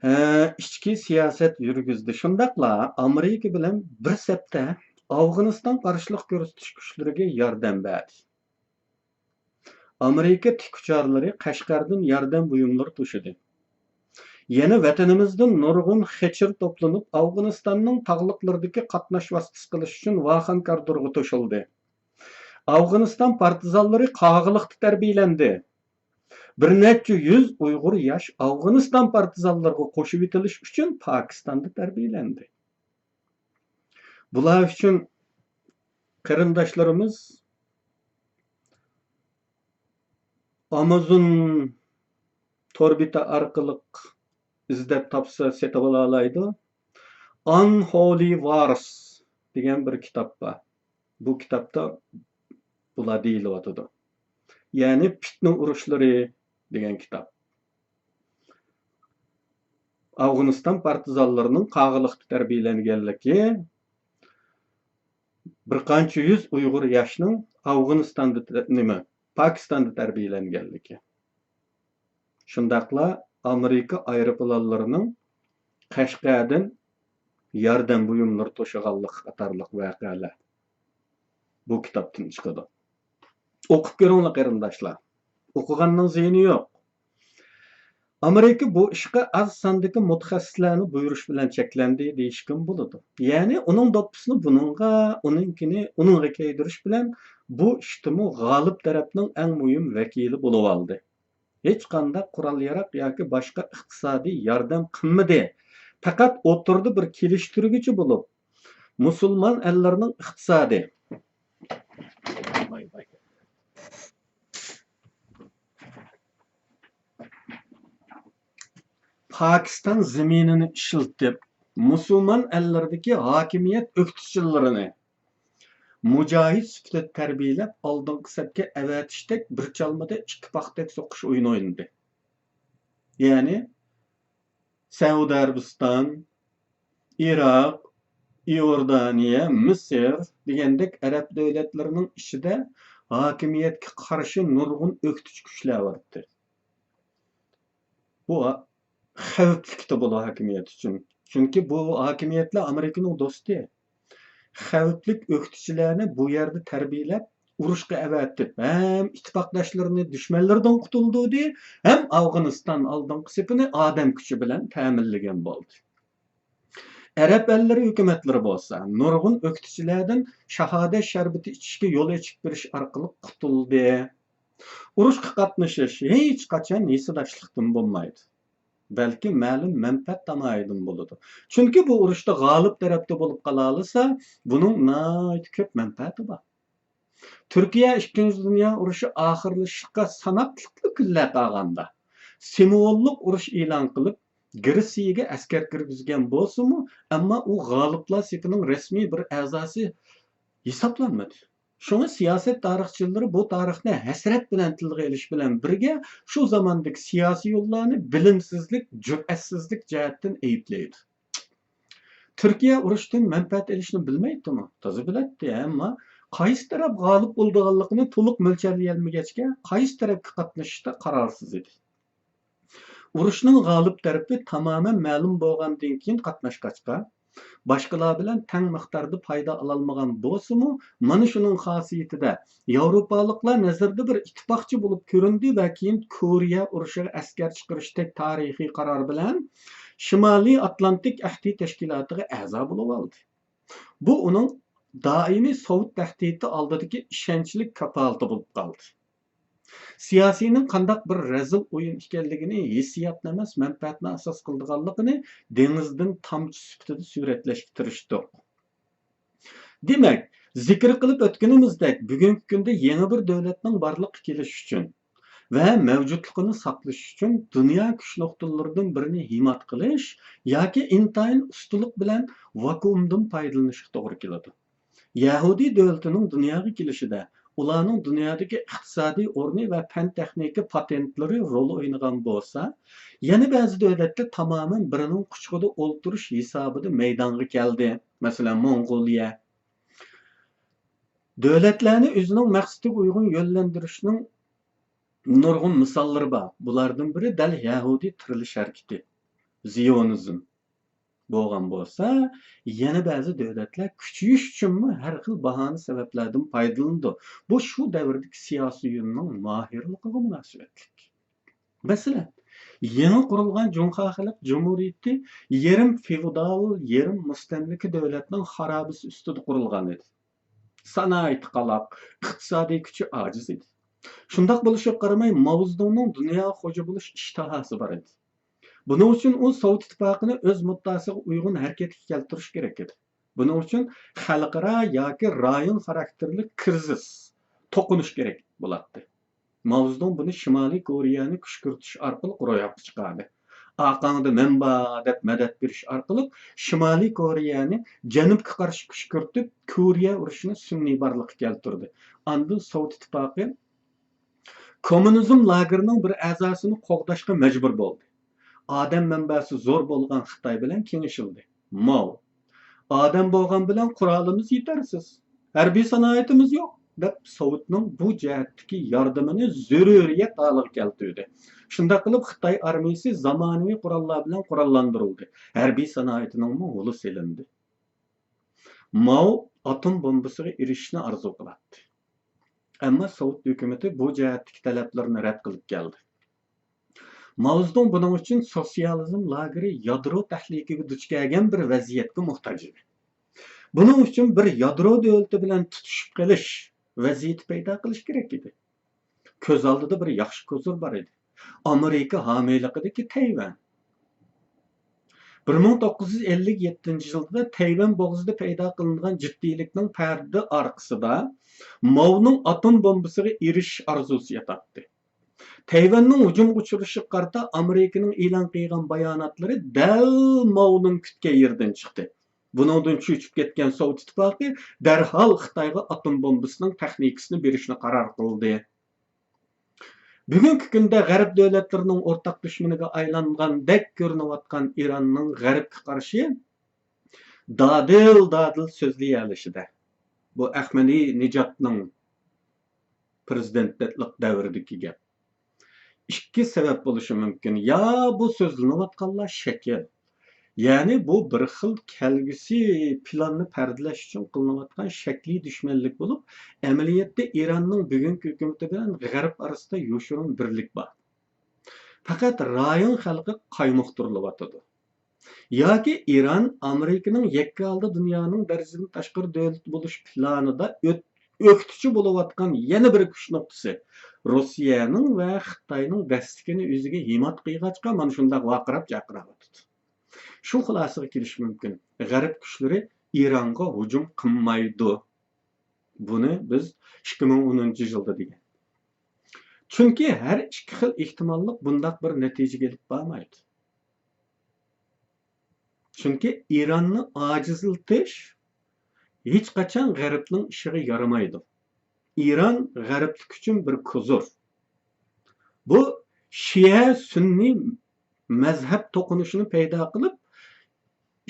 ھە، ئىچكى سىياسەت يۈرگۈزدى. شۇنداقلا ئامېرىكا بىلەن بىر سەپتە ئافغانىستان قارشىلىق كۆرسىتىش كۈچلىرىگە ياردەم بەردى. ئامېرىكا تىك ئۇچارلىرى قەشقەردىن ياردەم بۇيۇملىرى توشىدى. يەنە ۋەتىنىمىزدىن نۇرغۇن خېچىر توپلىنىپ، ئافغانىستاننىڭ تاغلىقلىرىدىكى قاتناش ۋاسىتىسى قىلىش ئۈچۈن ۋاخان كاردۇرغا توشۇلدى. ئافغانىستان پارتىزانلىرى قاغىلىقتا تەربىيەلەندى. بىر نەچچە يۈز ئۇيغۇر ياش ئافغانىستان پارتىزانلىرىغا قوشۇۋېتىلىش ئۈچۈن پاكىستاندا تەربىيەلەندى. بۇلار ئۈچۈن قېرىنداشلىرىمىز ئامازون تور بېتى ئارقىلىق ئىزدەپ تاپسا سېتىۋالالايدۇ. Unholy Wars دېگەن بىر كىتاب بار. بۇ كىتابتا بۇلار دېيىلىۋاتىدۇ. يەنى پىتنە ئۇرۇشلىرى دېگەن كىتاب. ئافغانىستان پارتىزانلىرىنىڭ قاغىلىقتا تەربىيەلەنگەنلىكى، بىر قانچە يۈز ئۇيغۇر ياشنىڭ ئافغانىستاندا تە-، نېمە، پاكىستاندا تەربىيەلەنگەنلىكى. شۇنداقلا ئامېرىكا ئايروپىلانلىرىنىڭ قەشقەردىن ياردەم بۇيۇملىرى توشۇغانلىقى قاتارلىق ۋەقەلەر بۇ كىتابتىن چىقىدۇ. ئوقۇپ كۆرۈڭلار قېرىنداشلار. ئوقۇغاننىڭ زىيىنى يوق. ئامېرىكا بۇ ئىشقا ئاز ساندىكى مۇتەخەسسىسلەرنى بۇيرۇش بىلەن چەكلەندى دېيىشكىمۇ بولىدۇ. يەنى ئۇنىڭ دوپپىسىنى بۇنىڭغا، ئۇنىڭكىنى ئۇنىڭغا كىيدۈرۈش بىلەن بۇ ئىشتىمۇ غالىب تەرەپنىڭ ئەڭ مۇھىم ۋەكىلى بولۇۋالدى. ھېچقانداق قورال-ياراغ ياكى باشقا ئىقتىسادىي ياردەم قىلمىدى. پەقەت ئوتتۇرىدا بىر كېلىشتۈرگۈچى بولۇپ، مۇسۇلمان ئەللىرىنىڭ ئىقتىسادى، پاكىستان زېمىنىنى ئىشلىتىپ، مۇسۇلمان ئەللىرىدىكى ھاكىمىيەت ئۆكتىچىلىرىنى مۇجاھىد سۈپىتىدە تەربىيەلەپ، ئالدىنقى سەپكە ئەۋەتىشتەك بىر چالمىدا ئىككى پاختەك سوقۇش ئويۇنى ئوينىدى. يەنى سەئۇدى ئەرەبىستان، ئىراق، ئىئوردانىيە، مىسىر دېگەندەك ئەرەب دۆلەتلىرىنىڭ ئىچىدە ھاكىمىيەتكە قارشى نۇرغۇن ئۆكتىچى كۈچلەر بارتتى. بۇ خەۋپلىكتە بۇ ھاكىمىيەت ئۈچۈن. چۈنكى بۇ ھاكىمىيەتلەر ئامېرىكىنىڭ دوستى. خەۋپلىك ئۆكتىچىلەرنى بۇ يەردە تەربىيەلەپ، ئۇرۇشقا ئەۋەتىپ، ھەم ئىتتىپاقداشلىرىنى دۈشمەنلىرىدىن قۇتۇلدۇردى، ھەم ئافغانىستان ئالدىنقى سېپىنى ئادەم كۈچى بىلەن تەمىنلىگەن بولدى. ئەرەب ئەللىرى ھۆكۈمەتلىرى بولسا نۇرغۇن ئۆكتىچىلەردىن شاھادەت شەربىتى ئىچىشكە يول ئېچىپ بېرىش ئارقىلىق قۇتۇلدى. ئۇرۇشقا قاتنىشىش ھېچقاچان ھېسداشلىقتىن بولمايدۇ، بەلكى مەلۇم مەنپەئەت تامايىدىن بولىدۇ. چۈنكى بۇ ئۇرۇشتا غالىب تەرەپتە بولۇپ قالالىسا، بۇنىڭ ناھايىتى كۆپ مەنپەئەتى بار. تۈركىيە ئىككىنچى دۇنيا ئۇرۇشى ئاخىرلىشىشقا ساناقلىقلا كۈنلەر قالغاندا، سىمۋوللۇق ئۇرۇش ئېلان قىلىپ، گرېتسىيەگە ئەسكەر كىرگۈزگەن بولسىمۇ، ئەمما ئۇ غالىبلار سېپىنىڭ رەسمىي بىر ئەزاسى ھېسابلانمىدى. شۇڭا سىياسەت تارىخچىلىرى بۇ تارىخنى ھەسرەت بىلەن تىلغا ئېلىش بىلەن بىرگە، شۇ زاماندىكى سىياسىيونلارنى بىلىمسىزلىك، جۈرئەتسىزلىك جەھەتتىن ئەيىبلەيدۇ. تۈركىيە ئۇرۇشتىن مەنپەئەت ئېلىشنى بىلمەيتتىمۇ؟ تازا بىلەتتى، ئەمما قايسى تەرەپ غالىب بولىدىغانلىقىنى تولۇق مۆلچەرلىيەلمىگەچكە، قايسى تەرەپكە قاتنىشىشتا قارارسىز ئىدى. ئۇرۇشنىڭ غالىب تەرىپى تامامەن مەلۇم بولغاندىن كېيىن قاتناشقاچقا، باشقىلار بىلەن تەڭ مىقداردا پايدا ئالالمىغان بولسىمۇ، مانا شۇنىڭ خاسىيىتىدە ياۋروپالىقلار نەزىرىدە بىر ئىتتىپاقچى بولۇپ كۆرۈندى ۋە كېيىن كورېيە ئۇرۇشىغا ئەسكەر چىقىرىشتەك تارىخىي قارار بىلەن شىمالىي ئاتلانتىك ئەھدى تەشكىلاتىغا ئەزا بولۇۋالدى. بۇ ئۇنىڭ دائىمىي سوۋېت تەھدىتى ئالدىدىكى ئىشەنچلىك كاپالىتى بولۇپ قالدى. سىياسىينىڭ قانداق بىر رەزىل ئويۇن ئىكەنلىكىنى ھېسسىياتنى ئەمەس، مەنپەئەتنى ئاساس قىلىدىغانلىقىنى دېڭىزدىن تامچە سۈپىتىدە سۈرەتلەشكە تىرىشتۇق. دېمەك، زىكىر قىلىپ ئۆتكىنىمىزدەك، بۈگۈنكى كۈندە يېڭى بىر دۆلەتنىڭ بارلىققا كېلىشى ئۈچۈن ۋە مەۋجۇتلۇقىنى ساقلىشى ئۈچۈن دۇنيا كۈچ نۇقتىلىرىدىن بىرىنى ھىمايە قىلىش ياكى ئىنتايىن ئۇستىلىق بىلەن ۋاكۇئۇمدىن پايدىلىنىشقا توغرا كېلىدۇ. يەھۇدىي دۆلىتىنىڭ دۇنياغا كېلىشىدە ئۇلارنىڭ دۇنيادىكى ئىقتىسادىي ئورنى ۋە پەن-تېخنىكا پاتېنتلىرى رول ئوينىغان بولسا، يەنە بەزى دۆلەتلەر تامامەن بىرىنىڭ قۇچىقىدا ئولتۇرۇش ھېسابىدا مەيدانغا كەلدى. مەسىلەن، موڭغۇلىيە. دۆلەتلەرنى ئۆزىنىڭ مەقسىتىگە ئۇيغۇن يۆنلەندۈرۈشنىڭ نۇرغۇن مىساللىرى بار. بۇلاردىن بىرى دەل يەھۇدىي تىرىلىش ھەرىكىتى، زىيونىزم بولغان بولسا، يەنە بەزى دۆلەتلەر كۈچىيىش ئۈچۈنمۇ ھەر خىل باھانە سەۋەبلەردىن پايدىلىنىدۇ. بۇ شۇ دەۋردىكى سىياسىيوننىڭ ماھىرلىقىغا مۇناسىۋەتلىك. مەسىلەن، يېڭى قۇرۇلغان جۇڭخۇا خەلق جۇمھۇرىيىتى يېرىم فېئودال، يېرىم مۇستەملىكە دۆلەتنىڭ خارابىسى ئۈستىدە قۇرۇلغان ئىدى. سانائىتى قالاق، ئىقتىسادىي كۈچى ئاجىز ئىدى. شۇنداق بولۇشىغا قارىماي، ماۋزېدۇڭنىڭ دۇنياغا خوجا بولۇش ئىشتىھاسى بار ئىدى. بۇنىڭ ئۈچۈن ئۇ سوۋېت ئىتتىپاقىنى ئۆز مۇددىئاسىغا ئۇيغۇن ھەرىكەتكە كەلتۈرۈش كېرەك ئىدى. بۇنىڭ ئۈچۈن خەلقئارا ياكى رايون خاراكتېرلىك كىرىزىس، توقۇنۇش كېرەك بولاتتى. ماۋزېدۇڭ بۇنى شىمالىي كورېيەنى كۈشكۈرتۈش ئارقىلىق روياپقا چىقاردى. ئارقاڭدا مەن بار دەپ مەدەت بېرىش ئارقىلىق شىمالىي كورېيەنى جەنۇبقا قارشى كۈشكۈرتۈپ، كورېيە ئۇرۇشىنى سۈنئىي بارلىققا كەلتۈردى. ئاندىن سوۋېت ئىتتىپاقى كوممۇنىزم لاگېرىنىڭ بىر ئەزاسىنى قوغداشقا مەجبۇر بولدى. ئادەم مەنبەسى زور بولغان خىتاي بىلەن كېڭىشىلدى. ماۋ: «ئادەم بولغان بىلەن قورالىمىز يېتەرسىز، ھەربىي سانائىتىمىز يوق» دەپ، سوۋېتنىڭ بۇ جەھەتتىكى ياردىمىنى زۆرۈرىيەت ھالىغا كەلتۈردى. شۇنداق قىلىپ، خىتاي ئارمىيىسى زامانىۋى قوراللار بىلەن قوراللاندۇرۇلدى، ھەربىي سانائىتىنىڭمۇ غولى سېلىندى. ماۋ ئاتوم بومبىسىغا ئېرىشىشنى ئارزۇ قىلاتتى. ئەمما سوۋېت ھۆكۈمىتى بۇ جەھەتتىكى تەلەپلىرىنى رەت قىلىپ كەلدى. ماۋزېدۇڭ بۇنىڭ ئۈچۈن سوتسىيالىزم لاگېرى يادرو تەھلىكىگە دۇچ كەلگەن بىر ۋەزىيەتكە موھتاج ئىدى. بۇنىڭ ئۈچۈن بىر يادرو دۆلىتى بىلەن تۇتۇشۇپ قېلىش ۋەزىيىتى پەيدا قىلىش كېرەك ئىدى. كۆز ئالدىدا بىر ياخشى كوزىر بار ئىدى. ئامېرىكا ھامىيلىقىدىكى تەيۋەن. بىر مىڭ توققۇز يۈز ئەللىك يەتتىنچى يىلدا تەيۋەن بوغۇزىدا پەيدا قىلىنغان جىددىيلىكنىڭ پەردە ئارقىسىدا ماۋنىڭ ئاتوم بومبىسىغا ئېرىشىش ئارزۇسى ياتاتتى. تەيۋەننىڭ ھۇجۇمغا ئۇچرىشىغا قارىتا ئامېرىكىنىڭ ئېلان قىلغان باياناتلىرى دەل ماۋنىڭ كۈتكەن يېرىدىن چىقتى. بۇنىڭدىن چۆچۈپ كەتكەن سوۋېت ئىتتىپاقى دەرھال خىتايغا ئاتوم بومبىسىنىڭ تېخنىكىسىنى بېرىشنى قارار قىلدى. بۈگۈنكى كۈندە غەرب دۆلەتلىرىنىڭ ئورتاق دۈشمىنىگە ئايلانغاندەك كۆرۈنۈۋاتقان ئىراننىڭ غەربكە قارشى دادىل-دادىل سۆزلىيەلىشىدە، بۇ ئەخمەدىنېژادنىڭ پىرېزىدېنتلىق دەۋرىدىكى گەپ، ئىككى سەۋەب بولۇشى مۇمكىن. يا بۇ سۆزلىنىۋاتقانلار شەكىل، يەنى بۇ بىر خىل كەلگۈسى پىلاننى پەردىلەش ئۈچۈن قىلىنىۋاتقان شەكلىي دۈشمەنلىك بولۇپ، ئەمەلىيەتتە ئىراننىڭ بۈگۈنكى ھۆكۈمىتى بىلەن غەرب ئارىسىدا يوشۇرۇن بىرلىك بار. پەقەت رايون خەلقى قايمۇقتۇرۇلۇۋاتىدۇ. ياكى ئىران ئامېرىكىنىڭ يەككە ھالدا دۇنيانىڭ دەرىجىدىن تاشقىرى دۆلەت بولۇش پىلانىدا ئۆت-، ئۆكتىچى بولۇۋاتقان يەنە بىر كۈچ نۇقتىسى روسىيەنىڭ ۋە خىتاينىڭ دەستىكىنى ئۆزىگە ھىمات قىلغاچقا، مانا شۇنداق ۋارقىراپ جارقىراۋاتىدۇ. شۇ خۇلاسىگە كېلىش مۇمكىن، غەرب كۈچلىرى ئىرانغا ھۇجۇم قىلمايدۇ. بۇنى بىز ئىككى مىڭ ئونىنچى يىلدا دېگەن. چۈنكى ھەر ئىككى خىل ئېھتىماللىق بۇنداق بىر نەتىجىگە ئېلىپ بارمايدۇ. چۈنكى ئىراننى ئاجىزلىتىش ھېچقاچان غەربنىڭ ئىشىغا يارىمايدۇ. ئىران غەربلىك ئۈچۈن بىر كوزۇر. بۇ شىئە سۈننىي مەزھەپ توقۇنۇشىنى پەيدا قىلىپ،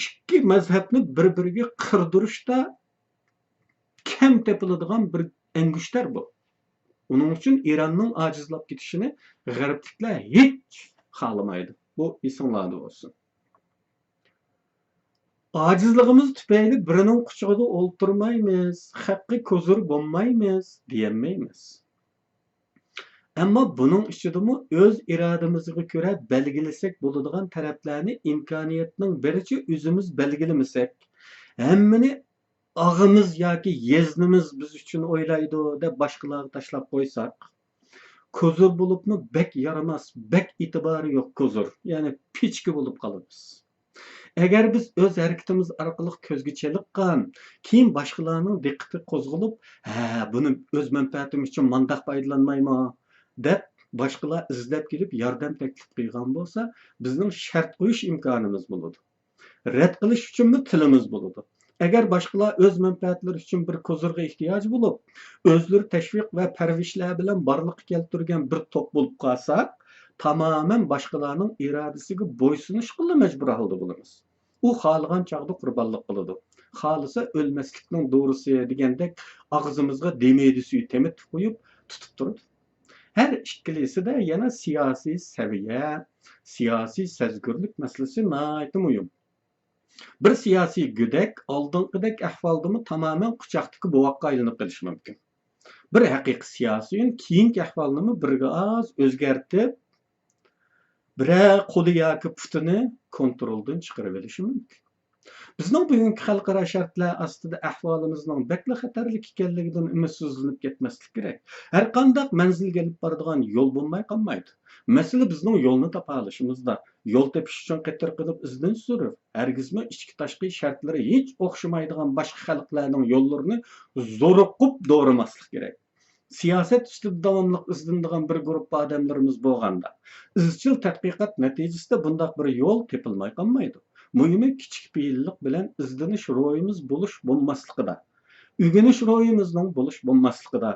ئىككى مەزھەپنى بىر-بىرىگە قىردۇرۇشتا كەم تېپىلىدىغان بىر ئەڭگۈشتەر بۇ. ئۇنىڭ ئۈچۈن ئىراننىڭ ئاجىزلاپ كېتىشىنى غەربلىكلەر ھېچ خالىمايدۇ. بۇ ئېسىڭلاردا بولسۇن. ئاجىزلىقىمىز تۈپەيلى بىرىنىڭ قۇچىقىدا ئولتۇرمايمىز، خەققە كوزۇر بولمايمىز دېيەلمەيمىز. ئەمما بۇنىڭ ئىچىدىمۇ ئۆز ئىرادىمىزگە كۆرە بەلگىلىسەك بولىدىغان تەرەپلەرنى ئىمكانىيەتنىڭ بېرىچە ئۆزىمىز بەلگىلىمىسەك، ھەممىنى ئاغىمىز ياكى يېزنىمىز بىز ئۈچۈن ئويلايدۇ دەپ باشقىلارغا تاشلاپ قويساق، كوزۇر بولۇپمۇ بەك يارىماس، بەك ئېتىبارى يوق كوزۇر، يەنى پىچكا بولۇپ قالىمىز. ئەگەر بىز ئۆز ھەرىكىتىمىز ئارقىلىق كۆزگە چېلىققان، كېيىن باشقىلارنىڭ دىققىتى قوزغىلىپ، ھە، بۇنى ئۆز مەنپەئەتىم ئۈچۈن مانداق پايدىلانمايمۇ دەپ، باشقىلار ئىزدەپ كېلىپ ياردەم تەكلىپ قىلغان بولسا، بىزنىڭ شەرت قويۇش ئىمكانىمىز بولىدۇ. رەت قىلىش ئۈچۈنمۇ تىلىمىز بولىدۇ. ئەگەر باشقىلار ئۆز مەنپەئەتلىرى ئۈچۈن بىر كوزىرغا ئېھتىياجى بولۇپ، ئۆزلىرى تەشۋىق ۋە پەرۋىشلەر بىلەن بارلىققا كەلتۈرگەن بىر توپ بولۇپ قالساق، تامامەن باشقىلارنىڭ ئىرادىسىگە بويسۇنۇشقىلا مەجبۇر ھالدا بولىمىز. ئۇ خالىغان چاغدا قۇربانلىق قىلىدۇ. خالىسا ئۆلمەسلىكنىڭ دورىسى دېگەندەك ئاغزىمىزغا دېمىدى سۈيى تېمىتىپ قويۇپ تۇتۇپ تۇرىدۇ. ھەر ئىككىلىسىدە يەنە سىياسىي سەۋىيە، سىياسىي سەزگۈرلۈك مەسىلىسى ناھايىتى مۇھىم. بىر سىياسىي گۆدەك ئالدىنقىدەك ئەھۋالدىمۇ تامامەن قۇچاقتىكى بوۋاققا ئايلىنىپ قېلىشى مۇمكىن. بىر ھەقىقىي سىياسىيون كېيىنكى ئەھۋالنىمۇ بىرگە ئاز ئۆزگەرتىپ، بىرەر قولى ياكى پۇتىنى كونترولدىن چىقىرىۋېلىشى مۇمكىن. بىزنىڭ بۈگۈنكى خەلقئارا شەرتلەر ئاستىدا ئەھۋالىمىزنىڭ بەكلا خەتەرلىك ئىكەنلىكىدىن ئۈمىدسىزلىنىپ كەتمەسلىك كېرەك. ھەرقانداق مەنزىلگە ئېلىپ بارىدىغان يول بولماي قالمايدۇ. مەسىلە بىزنىڭ يولنى تاپالىشىمىزدا. يول تېپىش ئۈچۈن قېتىرقىنىپ ئىزدىنىش زۆرۈر. ھەرگىزمۇ ئىچكى تاشقى شەرتلىرى ھېچ ئوخشىمايدىغان باشقا خەلقلەرنىڭ يوللىرىنى زورۇقۇپ دورىماسلىق كېرەك. سىياسەت ئۈستىدە داۋاملىق ئىزدىنىدىغان بىر گۇرۇپپا ئادەملىرىمىز بولغاندا، ئىزچىل تەتقىقات نەتىجىسىدە بۇنداق بىر يول تېپىلماي قالمايدۇ. مۇھىمى كىچىك پېئىللىق بىلەن ئىزدىنىش روھىمىز بولۇش بولماسلىقىدا، ئۆگىنىش روھىمىزنىڭ بولۇش بولماسلىقىدا.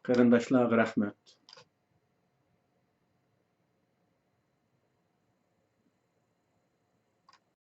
قېرىنداشلارغا رەھمەت.